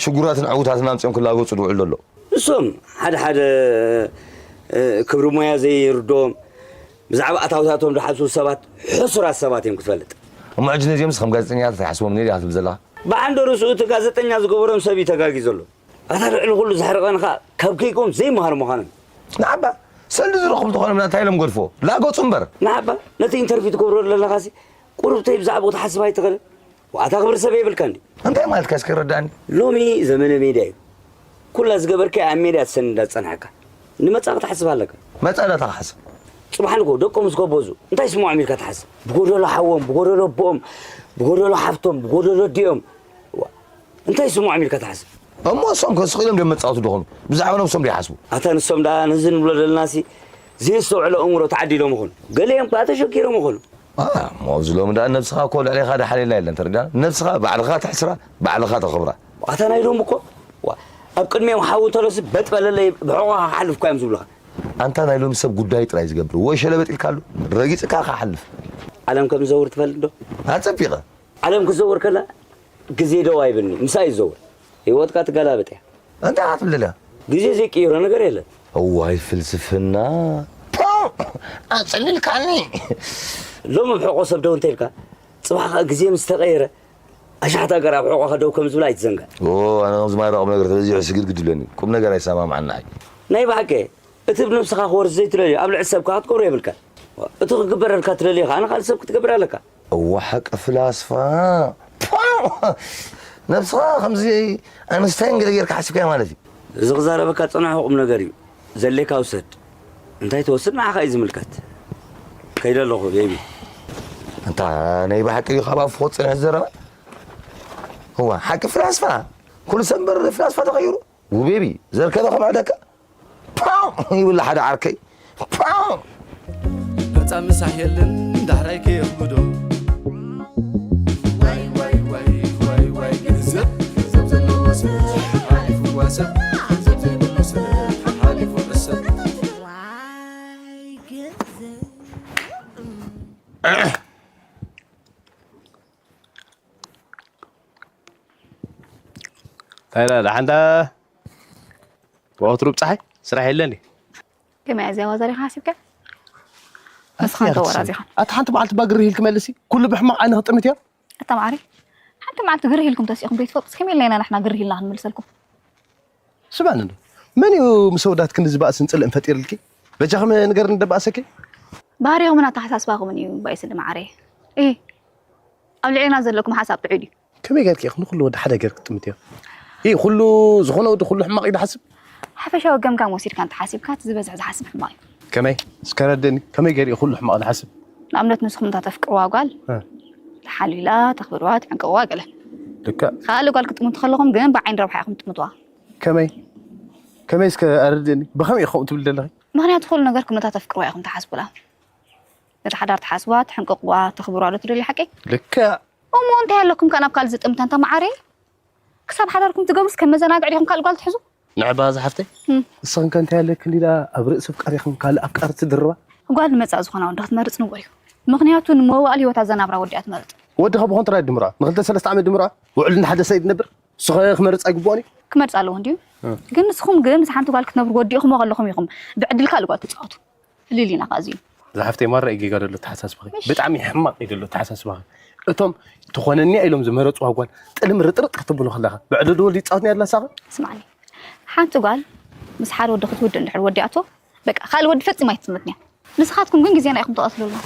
ሽጉራትን ዕውታትን ኣምጺኦም ክላገጹ ዝውዕሉ ዘሎ። ንሶም ሓደ ሓደ፣ እ፣ ክብሪ ሞያ ዘይርድኦም፣ ብዛዕባ ኣታውታቶም ዝሓስቡ ሰባት ሕሱራት ሰባት እዮም ክትፈልጥ። እሞ ሕጂ ነዚኦምስ ከም ጋዜጠኛታት ኣይሓስቦምን እየ ዲኻ ትብል ዘለኻ? ብዓንደ ርእሱ እቲ ጋዜጠኛ ዝገበሮም ሰብ እዩ ተጋጊ ዘሎ። ኣታ ልዕሊ ኩሉ ዘሕርቐኒ ኸኣ ካብ ከይቆም ዘይመሃር ምዃኖም። ንዓባ ሰልዲ ዝረኽቡ እንተኾነ እንታይ ኢሎም ገድፎ? ላገጹ እምበር። ንዓባ ነቲ ኢንተርቪው ትገብሮ ዘለኻሲ ቁሩብተይ ብዛዕባኡ ትሓስብ ኣይትኽእልን? ዋታ ክብሪ ሰብ የብልካን ድዩ? እንታይ ማለትካ እስኪ ረዳእኒ? ሎሚ ዘመነ ሜድያ እዩ። ኩላ ዝገበርካያ ኣብ ሜድያ ትሰንዳ ዝጸንሐካ። ንመጻኢ ክትሓስብ ኣለካ። መጻኢ ዳታ ክሓስብ? ጽባሕ ንግሆ ደቆም ምስ ጎበዙ እንታይ ይስምዖም ኢልካ ትሓስብ? ብጎደሎ ሓዎም፣ ብጎደሎ ኣቦኦም፣ ብጎደሎ ሓፍቶም፣ ብጎደሎ ኣዲኦም። ዋ፣ እንታይ ይስምዖም ኢልካ ትሓስብ? እሞ እሶም ከ ስቕ ኢሎም ድዮም መጻወቲ ዝኾኑ? ብዛዕባ ነብሶም ዶ ይሓስቡ? ኣታ ንሶም ደኣ ነዚ ንብሎ ዘለናሲ ዘየስተውዕሎ ኣእምሮ ተዓዲሎም ይኾኑ። ገሊኦም ከኣ ተሸጊሮም ይኾኑ። አ፣ እሞ ኣብዚ ሎሚ ደኣ ነብስኻ እኮ ልዕሌኻ ደሓልየላ የለን፣ ተረዲእና? ነብስኻ ባዕልኻ ተሕስራ፣ ባዕልኻ ተኽብራ። ኣታ ናይ ሎሚ እኮ፣ ዋ፣ ኣብ ቅድሚኦም ሓዊ እንተሎሲ በጥ በለለይ ብሕቖኻ ክሓልፍ እኳ እዮም ዝብሉኻ። ኣንታ ናይ ሎሚ ሰብ ጉዳይ ጥራይ ዝገብር፣ ወይ ሸለበጥ ኢልካሉ፣ ረጊጽካ ኢኻ ሓልፍ። ዓለም ከም ዝዘውር ትፈልጥ ዶ? ኣጸቢቐ። ዓለም ክትዘውር ከላ ግዜ ደው ኣይብልኒ፣ ምሳይ ይዘውር። ህይወትካ ትገላበጥ እያ። እንታይ ኢኻ ትብል ዘለኻ? ግዜ ዘይቅይሮ ነገር የለን። እዋይ ፍልስፍና። ፖው! ኣጽሊልካኒ። ሎሚ ብሕቖ ሰብ ደው እንተ ኢልካ፣ ጽባሕ ከኣ ግዜ ምስ ተቐየረ፣ ኣሽሓት ሃገር ኣብ ሕቖኻ ደው ከም ዝብላ ኣይትዘንግዕ። ኦ፣ ኣነ ከምዚ ማራ ቁም ነገር ተበዚሑ ስግድግድ ይብለኒ። ቁም ነገር ኣይሰማምዓን ንዓይ። ናይ ብሓቂ፣ እቲ ብነብስኻ ክወርስ ዘይትደልዮ ኣብ ልዕሊ ሰብ ከኣ ክትገብሮ የብልካን። እቲ ክግበረልካ ትደልዮ ከኣ ንኻልእ ሰብ ክትገብር ኣለካ። እዋ ሓቂ ፍላስፋ። ፖው! ነብስኻ ከምዚ ኣንስታይን ገለ ጌርካ ሓሲብካያ ማለት እዩ። እዚ ክዛረበካ ዝጸናሕኩ ቁም ነገር እዩ። ዘድልየካ ውሰድ። እንታይ ትወስድ ንዓኻ እዩ ዝምልከት። ከይደ ኣለኹ ቤቢ። ኣንታ ናይ ብሓቂ ድዩ ካብ ኣፉ ክወጽእ ዝጸንሐ ዘረባ? እዋ ሓቂ ፍላስፋ። ኩሉ ሰብ እምበር ፍላስፋ ተቐይሩ። ውቤቢ፣ ዘርከበ ከማዕደካ። ፓው! ይብል ሓደ ዓርከይ። ፓው! ነጻ ምሳሕ የለን ዳሕራይ ከየኽብዶ። ዋይ፣ ዋይ፣ ዋይ፣ ዋይ፣ ዋይ፣ ገንዘብ፣ ገንዘብ ዘለዎ ሰብ ሓሊፉዋ ሰብ፣ ገንዘብ ዘይብሉ ሰብ ሓሊፉ ዕሰብ። እንታይ ኢላ ደሓንታ? ብወትሩ ብፀሓይ ስራሕ የለን ድዩ? ከመይ እዚኣ ዋዛ ዲኻ ሓሲብካ? ንስኻ ኣቲ እንተ ወራዚ ኢኻ። ኣቲ ሓንቲ መዓልቲ እባ ግርህ ኢልኪ መልሲ። ኩሉ ብሕማቕ ዓይኒ ክጥምት እያ። ኣታ ማዕረይ፣ ሓንቲ መዓልቲ ግርህ ኢልኩም ተሲእኹም ከይትፈልጡስ ከመይ ኢልና ኢና ንሕና ግርህ ኢልና ክንመልሰልኩም? ስምዕኒ እንዶ፣ መን እዩ ምስ ኣወዳት ክንድዚ ባእስን ጽልእን ፈጢርልኪ? በጃኹም ንገርኒ ደባእሰኪ። ባህሪኹምን ኣተሓሳስባኹምን እዩ ባይስሊ መዓረይ። እ ኣብ ልዕሌና ዘለኩም ሓሳብ ጥዑይ ድዩ? ከመይ ጌርኪ ኢኺ ንኹሉ ወዲ ሓደ ጌርኪ ትጥምትዮ? እ ኩሉ ዝኾነ ወዲ ኩሉ ሕማቕ እዩ ዝሓስብ? ሓፈሻዊ ገምጋም ወሲድካ እንተሓሲብካ እቲ ዝበዝሕ ዝሓስብ ሕማቕ እዩ። ከመይ? እስከ ረድእኒ። ከመይ ጌር እዩ ኩሉ ሕማቕ ዝሓስብ? ንኣብነት ንስኹም እታ ተፍቅርዋ ጓል እ። ተሓልዩላ ተኽብርዋ ትሕንቅቕዋ ገለ ልክዕ። ካልእ ጓል ክትጥምቱ ከለኹም ግን ብዓይኒ ረብሓ ኢኹም ትጥምትዋ። ከመይ? ከመይ እስከ ኣረድእኒ። ብኸመይ ኢኹም ትብል ዘለኺ? ምኽንያቱ ኩሉ ነገርኩም ነታ ተፍቅርዋ ኢኹም ትሓስቡላ። ነታ ሓዳር ትሓስቡዋ፣ ትሕንቅቕዋ፣ ተኽብርዋ ዶ ትደልዩ ሓቀይ? ልክዕ። እሞ እንታይ ኣለኩም ከ ናብ ካልእ ዝጥምታ እንተ መዓረይ? ክሳብ ሓዳርኩም ትገብሩስ ከም መዘናግዒ ዲኹም ካልእ ጓል ትሕዙ? ንዕባ ዝሓፍተይ እም። እስኽን ከ እንታይ ኣለክን ኢላ ኣብ ርእሲ ኣፍቃሪኽን ካልእ ኣፍቃሪ ትድርባ? ጓል ንመጻኢ ዝኾና ወዲ ክትመርጽ ንቡር እዩ። ምኽንያቱ ንመዋእል ህይወት ኣዘናብራ ወዲኣ ትመርጽ። ወዲ ካብ ብኾን ጥራይ ድምራ ንክልተ ሰለስተ ዓመት ድምራ ውዕል እንደ ሓደ ሰይድ ነብር። እሱ ኸ ክመርጽ ኣይግብኦን እዩ? ክመርጽ ኣለዎ እንዲዩ። እ። ግን ንስኹም ግን ምስ ሓንቲ ጓል ክትነብሩ ወዲእኹሞ ከለኹም ኢኹም ብዕድል ካልእ ጓል ትጻወቱ። ፍልል ኢና ከኣ እዚኡ። ዝሓፍተይ ማራ እዩ ጌጋ ደሎ ተሓሳስባኺ። ምሽ። ብጣዕሚ ሕማቕ እዩ ደሎ ተሓሳስባኺ። እቶም ትኾነኒ እያ ኢሎም ዝመረጽዋ ጓል ጥልም ርጥርጥ ክትብሎ ከለኻ ብዕዶ ድወል ይጻወትኒ ኣላ ሳኺ? ስማዕኒ። ሓንቲ ጓል ምስ ሓደ ወዲ ክትውድእ እንድሕር ወዲኣቶ በቃ ካልእ ወዲ ፈጺማ ኣይትጥምትን እያ። ንስኻትኩም ግን ግዜና ኢኹም ትቐትሉልና።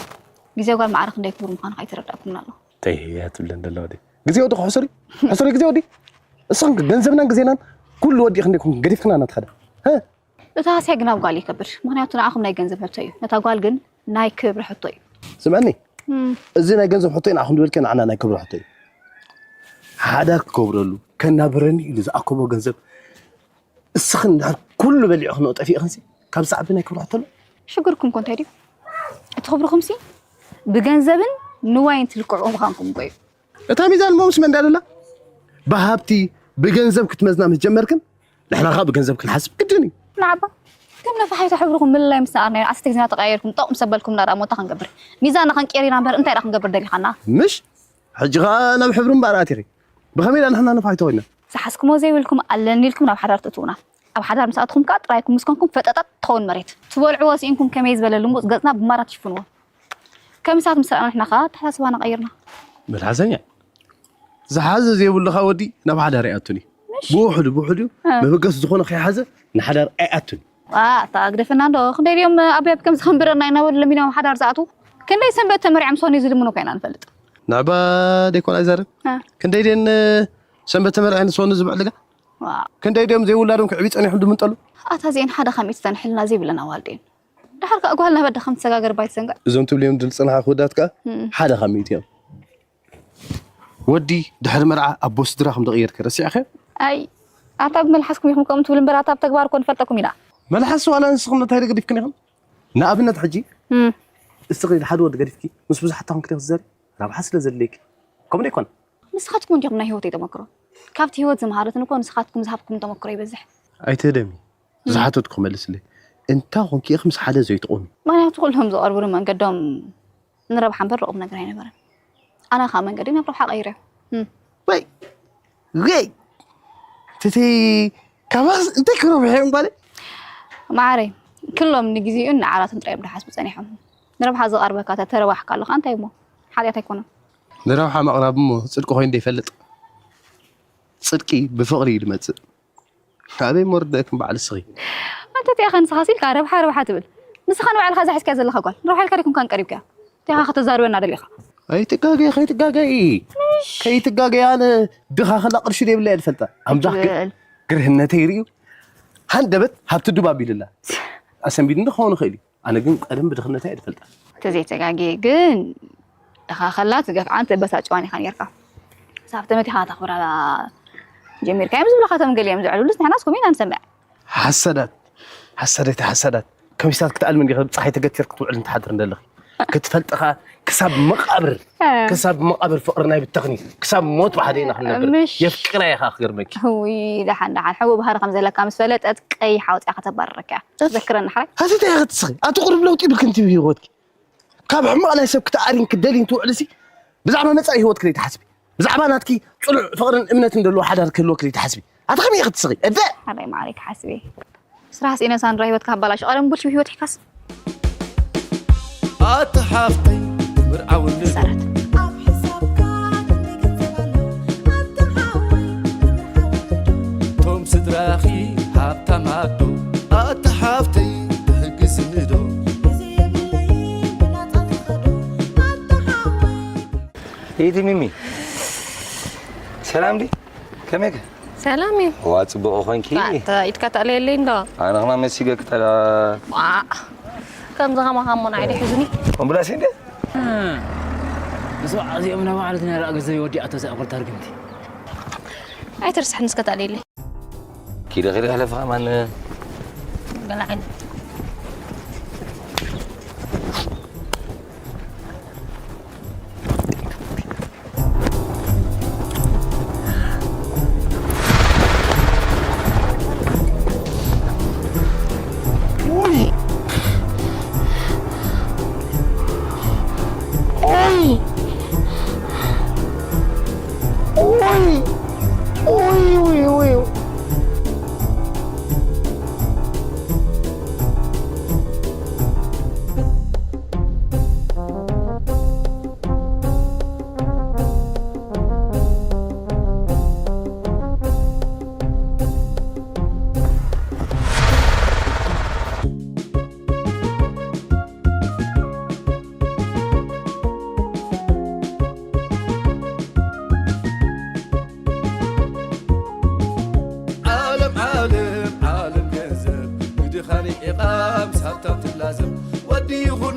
ግዜ ጓል ማዕረ ክንደይ ክቡር ምዃኑ ከይተረዳእኩምና ኣሎ። ተይ እያ ትብለን ደላ ወዲ። ግዜ ወዲ ክሕሱር እዩ። ሕሱር እዩ ግዜ ወዲ። እስኽን ገንዘብናን ግዜናን ኩሉ ወዲ ክንደይ ገዲፍክና እናተኸደ። እ? እቲ ሃስያ ግን ኣብ ጓል ይከብድ። ምኽንያቱ ንዓኹም ናይ ገንዘብ ሕቶ እዩ። ነታ ጓል ግን ናይ ክብሪ ሕቶ እዩ። ስምዕኒ፣ እም። እዚ ናይ ገንዘብ ሕቶ እዩ ንዓኹም ዝበልከ ንዓና ናይ ክብሪ ሕቶ እዩ። ሓዳር ክገብረሉ፣ ከናብረኒ ኢሉ ዝኣከቦ ገንዘብ እስኽን ድሓር ኩሉ በሊዕኽንኦ ጠፊእኽንሲ፣ ካብዚ ዓቢ ናይ ክብሪ ሕቶ ኣሎ? ሽግርኩም እኮ እንታይ ድዩ? እቲ ክብርኹምሲ ብገንዘብን ንዋይን ትልክዑ ምዃንኩም እኮ እዩ። እታ ሚዛን እሞ ምስ መን ድያ ደላ? ብሃብቲ፣ ብገንዘብ ክትመዝና ምስ ጀመርክን፣ ንሕና ኸኣ ብገንዘብ ክንሓስብ ግድን እዩ። ንዓባ፣ ከም ነፋሒቶ ሕብርኹም ምልላይ ምስ ነኣርናዮ፣ ዓሰርተ ግዜና ተቀያየርኩም፣ ጠቕ ምስ ኣበልኩምና ደኣ እሞ እንታይ ክንገብር? ሚዛንና ክንቅየር ኢና እምበር፣ እንታይ ደኣ ክንገብር ደሊኻና? ምሽ? ሕጂ ኸኣ ናብ ሕብሪ እምበኣር ኣቲኺ። ብኸመይ ደኣ ንሕና ነፋሒቶ ኮይና? ዝሓዝኩሞ ዘይብልኩም ኣለኒ ኢልኩም ናብ ሓዳር ተእትዉና። ኣብ ሓዳር ምስ ኣተኹም ከኣ ጥራይኩም ምስ ኮንኩም ፈጠጠጥ ትኸውን መሬት። ትበልዕዎ ስኢንኩም ከመይ ዝበለ ልሙጽ ገጽና ብማራ ትሽፍንዎ። ከም እሳት ምስ ረኣና ንሕና ከኣ ኣተሓሳስባና ቀይርና። መልሓሰኛ። ዝሓዘ ዘይብሉ ኸኣ ወዲ ናብ ሓዳር ኣይኣቱን እዩ። ምሽ? ብውሕዱ ብውሕዱ እ። መበገሲ ዝኾነ ከይሓዘ ንሓዳር ኣይኣቱን። ዋ፣ ኣታ ግደፈና እንዶ፣ ክንደይ ድዮም ኣበይ ኣቢ ከምዚ ከንብረና ኢና እናበሉ ለሚኖም ሓዳር ዝኣትዉ? ክንደይ ሰንበት ተመርዕዮም ሶኒ ዝልምኑ እኮ ኢና ንፈልጥ። ንዕባ ደይኮን ኣይዛረብ። እ። ክንደይ ድየን ሰንበት ተመርዕየን ሶኒ ዝብዕልጋ? ዋ። ክንደይ ድዮም ዘይውላዶም ክዕብዩ ጸኒሖም ድምንጠሉ? ኣታ እዚኤን ሓደ ካብ ሚእቲ ዝተንሕልና ዘይብለን ኣዋልድ እየን። ድሓር ከኣ ጓል ናብ ኣደ ከም ትሰጋገር ባይትዘንግዕ። እዞም ትብልዮም ድል ጽንሓ ክውዳት ከኣ እም። ሓደ ካብ ሚእቲ እዮም። ወዲ ድሕሪ መርዓ ኣቦ ስድራ ከም ዝቕየር ከ ረሲዕኸ? ኣይ፣ ኣታ ብመልሓስኩም ኢኹም ከምኡ ትብሉ እምበር፣ ኣታ ኣብ ተግባር እኮ ንፈልጠኩም ኢና። መልሓስ ዋላ ንስኹም እንታይ ገዲፍክን ኢኹም? ንኣብነት ሕጂ እም። እስኺ ሓደ ወዲ ገዲፍኪ ምስ ብዙሓት ታኹም ክትዘሪ ረብሓ ስለ ዘድልየኪ። ከምኡ ዶ ኣይኮነ? ንስኻትኩም እንዲኹም ናይ ህይወተይ ተመክሮ። ካብቲ ህይወት ዝመሃረትን እኮ ንስኻትኩም ዝሃብኩም ተመክሮ ይበዝሕ። ኣይትህደሚ። እም። ዝሓተትኩ መልስለይ። እንታይ ኮንኪ ኢኺ ምስ ሓደ ዘይትቆሚ? ምኽንያቱ ኩሎም ዝቐርቡኒ መንገዶም ንረብሓ እምበር ንቁም ነገር ኣይነበረን። ኣነ ኸኣ መንገደይ ናብ ረብሓ ቀይረዮ። እም። ወይ! ወይ! ትቲ ካባስ እንታይ ክረብሑ እዮም ጓለይ? መዓረይ፣ ክሎም ንግዜኡን ንዓራቱን ጥራይ እዮም ዝሓስቡ ጸኒሖም። ንረብሓ ዝቐርበካ ተተረባሕካ ኣለኻ እንታይ እሞ? ሓጢኣት ኣይኮነን። ንረብሓ ምቕራብ እሞ ጽድቂ ኮይኑ ዶ ይፈልጥ? ጽድቂ ብፍቕሪ እዩ ዝመጽእ። ካበይ እሞ ርዳእክን በዓል እስኺ? ኣንተ እቲኣኻ ንስኻስ ኢልካ ረብሓ ረብሓ ትብል። ንስኻ ንባዕልኻ እዛ ሒዝካያ ዘለኻ ጓል ረብሓ ኢልካ ዲኩም ካን ቀሪብካያ? እቲኣኻ ከተዛርበና ደሊኻ? ኣይትጋገይ፣ ከይትጋገይ። ከይትጋገይ ኣነ ድኻ ከላ ቅርሺ ደይብላ እየ ዝፈልጣ። ኣምላኽ ግን ትብል። ግርህነተይ ርእዩ ሃንደበት ሃብቲ ዱብ ኣቢሉላ። ኣሰንቢዱ እንዶ ክኸውን ይኽእል እዩ። ኣነ ግን ቀደም ብድኽነተይ እየ ዝፈልጣ። ተዘይተጋግየ ግን ድኻ ከላ ትገፍዓን ተበሳጭዋን ኢኻ ኔርካ። ሳብ ተመቲኻ ተኽብራ ጀሚርካ እዮም ዝብሉኻ፣ እቶም ገሊኦም ዘዕልሉስ ንሕናስ ከምኡ ኢና ንሰምዕ። ሓሰዳት፣ ሓሰደቲ ሓሰዳት። ከሚሳት ክትኣልሚ እንዲኻ፣ ጸሓይ ተገቲር ክትውዕል እንትሓድር እንደለኺ። ክትፈልጥኻ ክሳብ መቓብር፣ እ። ክሳብ መቓብር ፍቕርና ይብተኽን እዩ። ክሳብ ሞት ብሓደ ኢና ክንነብር። ምሽ። የፍቅራ ኢኻ ክገርመኪ። እውይ፣ ደሓን፣ ደሓን። ሕቡእ ባህሪ ከም ዘለካ ምስ ፈለጠት ቀይሕ ኣውጺኣ ከተባርረካ እያ። ዘክረኒ ሓራይ። ሃቲታ ኢኻ ትስኺ። ኣቲ ቁሩብ ለውጢ ይብልኪ እንት ህይወትኪ። ካብ ሕማቕ ናይ ሰብ ክትኣሪን ክትደልይን ትውዕልሲ፣ ብዛዕባ መጻኢ ህይወትኪ ለይትሓስቢ። ብዛዕባ ናትኪ ጽኑዕ ፍቕርን እምነትን ዘለዎ ሓዳር ክህልወኪ ለይትሓስቢ። ኣቲ ከመይ ኢኺ ትስኺ? እደ! ሓራይ ማዕረይ ክሓስብ እየ። ስራሕ ስኢነ ሳንድራ ህይወትካ ኣባላሹ። ቀደም ብልሽው ህይወት ሒዝካስ። ኣቲ ሓፍተይ፣ ምርዓውኒ። ሰራት። ኣብ ሕሳብካ ክንደይ ገንዘብ ኣሎ? ኣታ ሓወይ፣ ምርዓውኒ ዶ? ቶም ስድራኺ ሃብታማት ዶ? ኣቲ ሓፍተይ፣ ትሕግስኒ ዶ? ኢቲ ሚሚ፣ ሰላም ዲ? ከመይ ከ? ሰላም እዩ። ዋ፣ ጽቡቕ ኾንኪ። ታ-፣ ታ-፣ ኢድካ ተኣለየለይ እንዶ። ኣነ ኸማ መሲገ ክተላ። ዋ፣ ከምዚ ኸማኻ እሞ ንዓይ ዶ ሒዙኒ? ኣምቡላንስ እንደ? እዞም ኣዚኦም ንባዕሉ ናይ ራእ ገንዘብ ይወዲኣቶ እዛ ኣጉል ታርግምቲ። ኣይትርስሕኒ እስከ ተኣለየለይ። ኪደ ኪደ ሕለፍ ኸማን። ገለ ዓይነት። ዓለም ዓለም ዓለም ገንዘብ ንድኻኒ ኢቓ ምሳታ ትላዘብ ወዲ ይኹን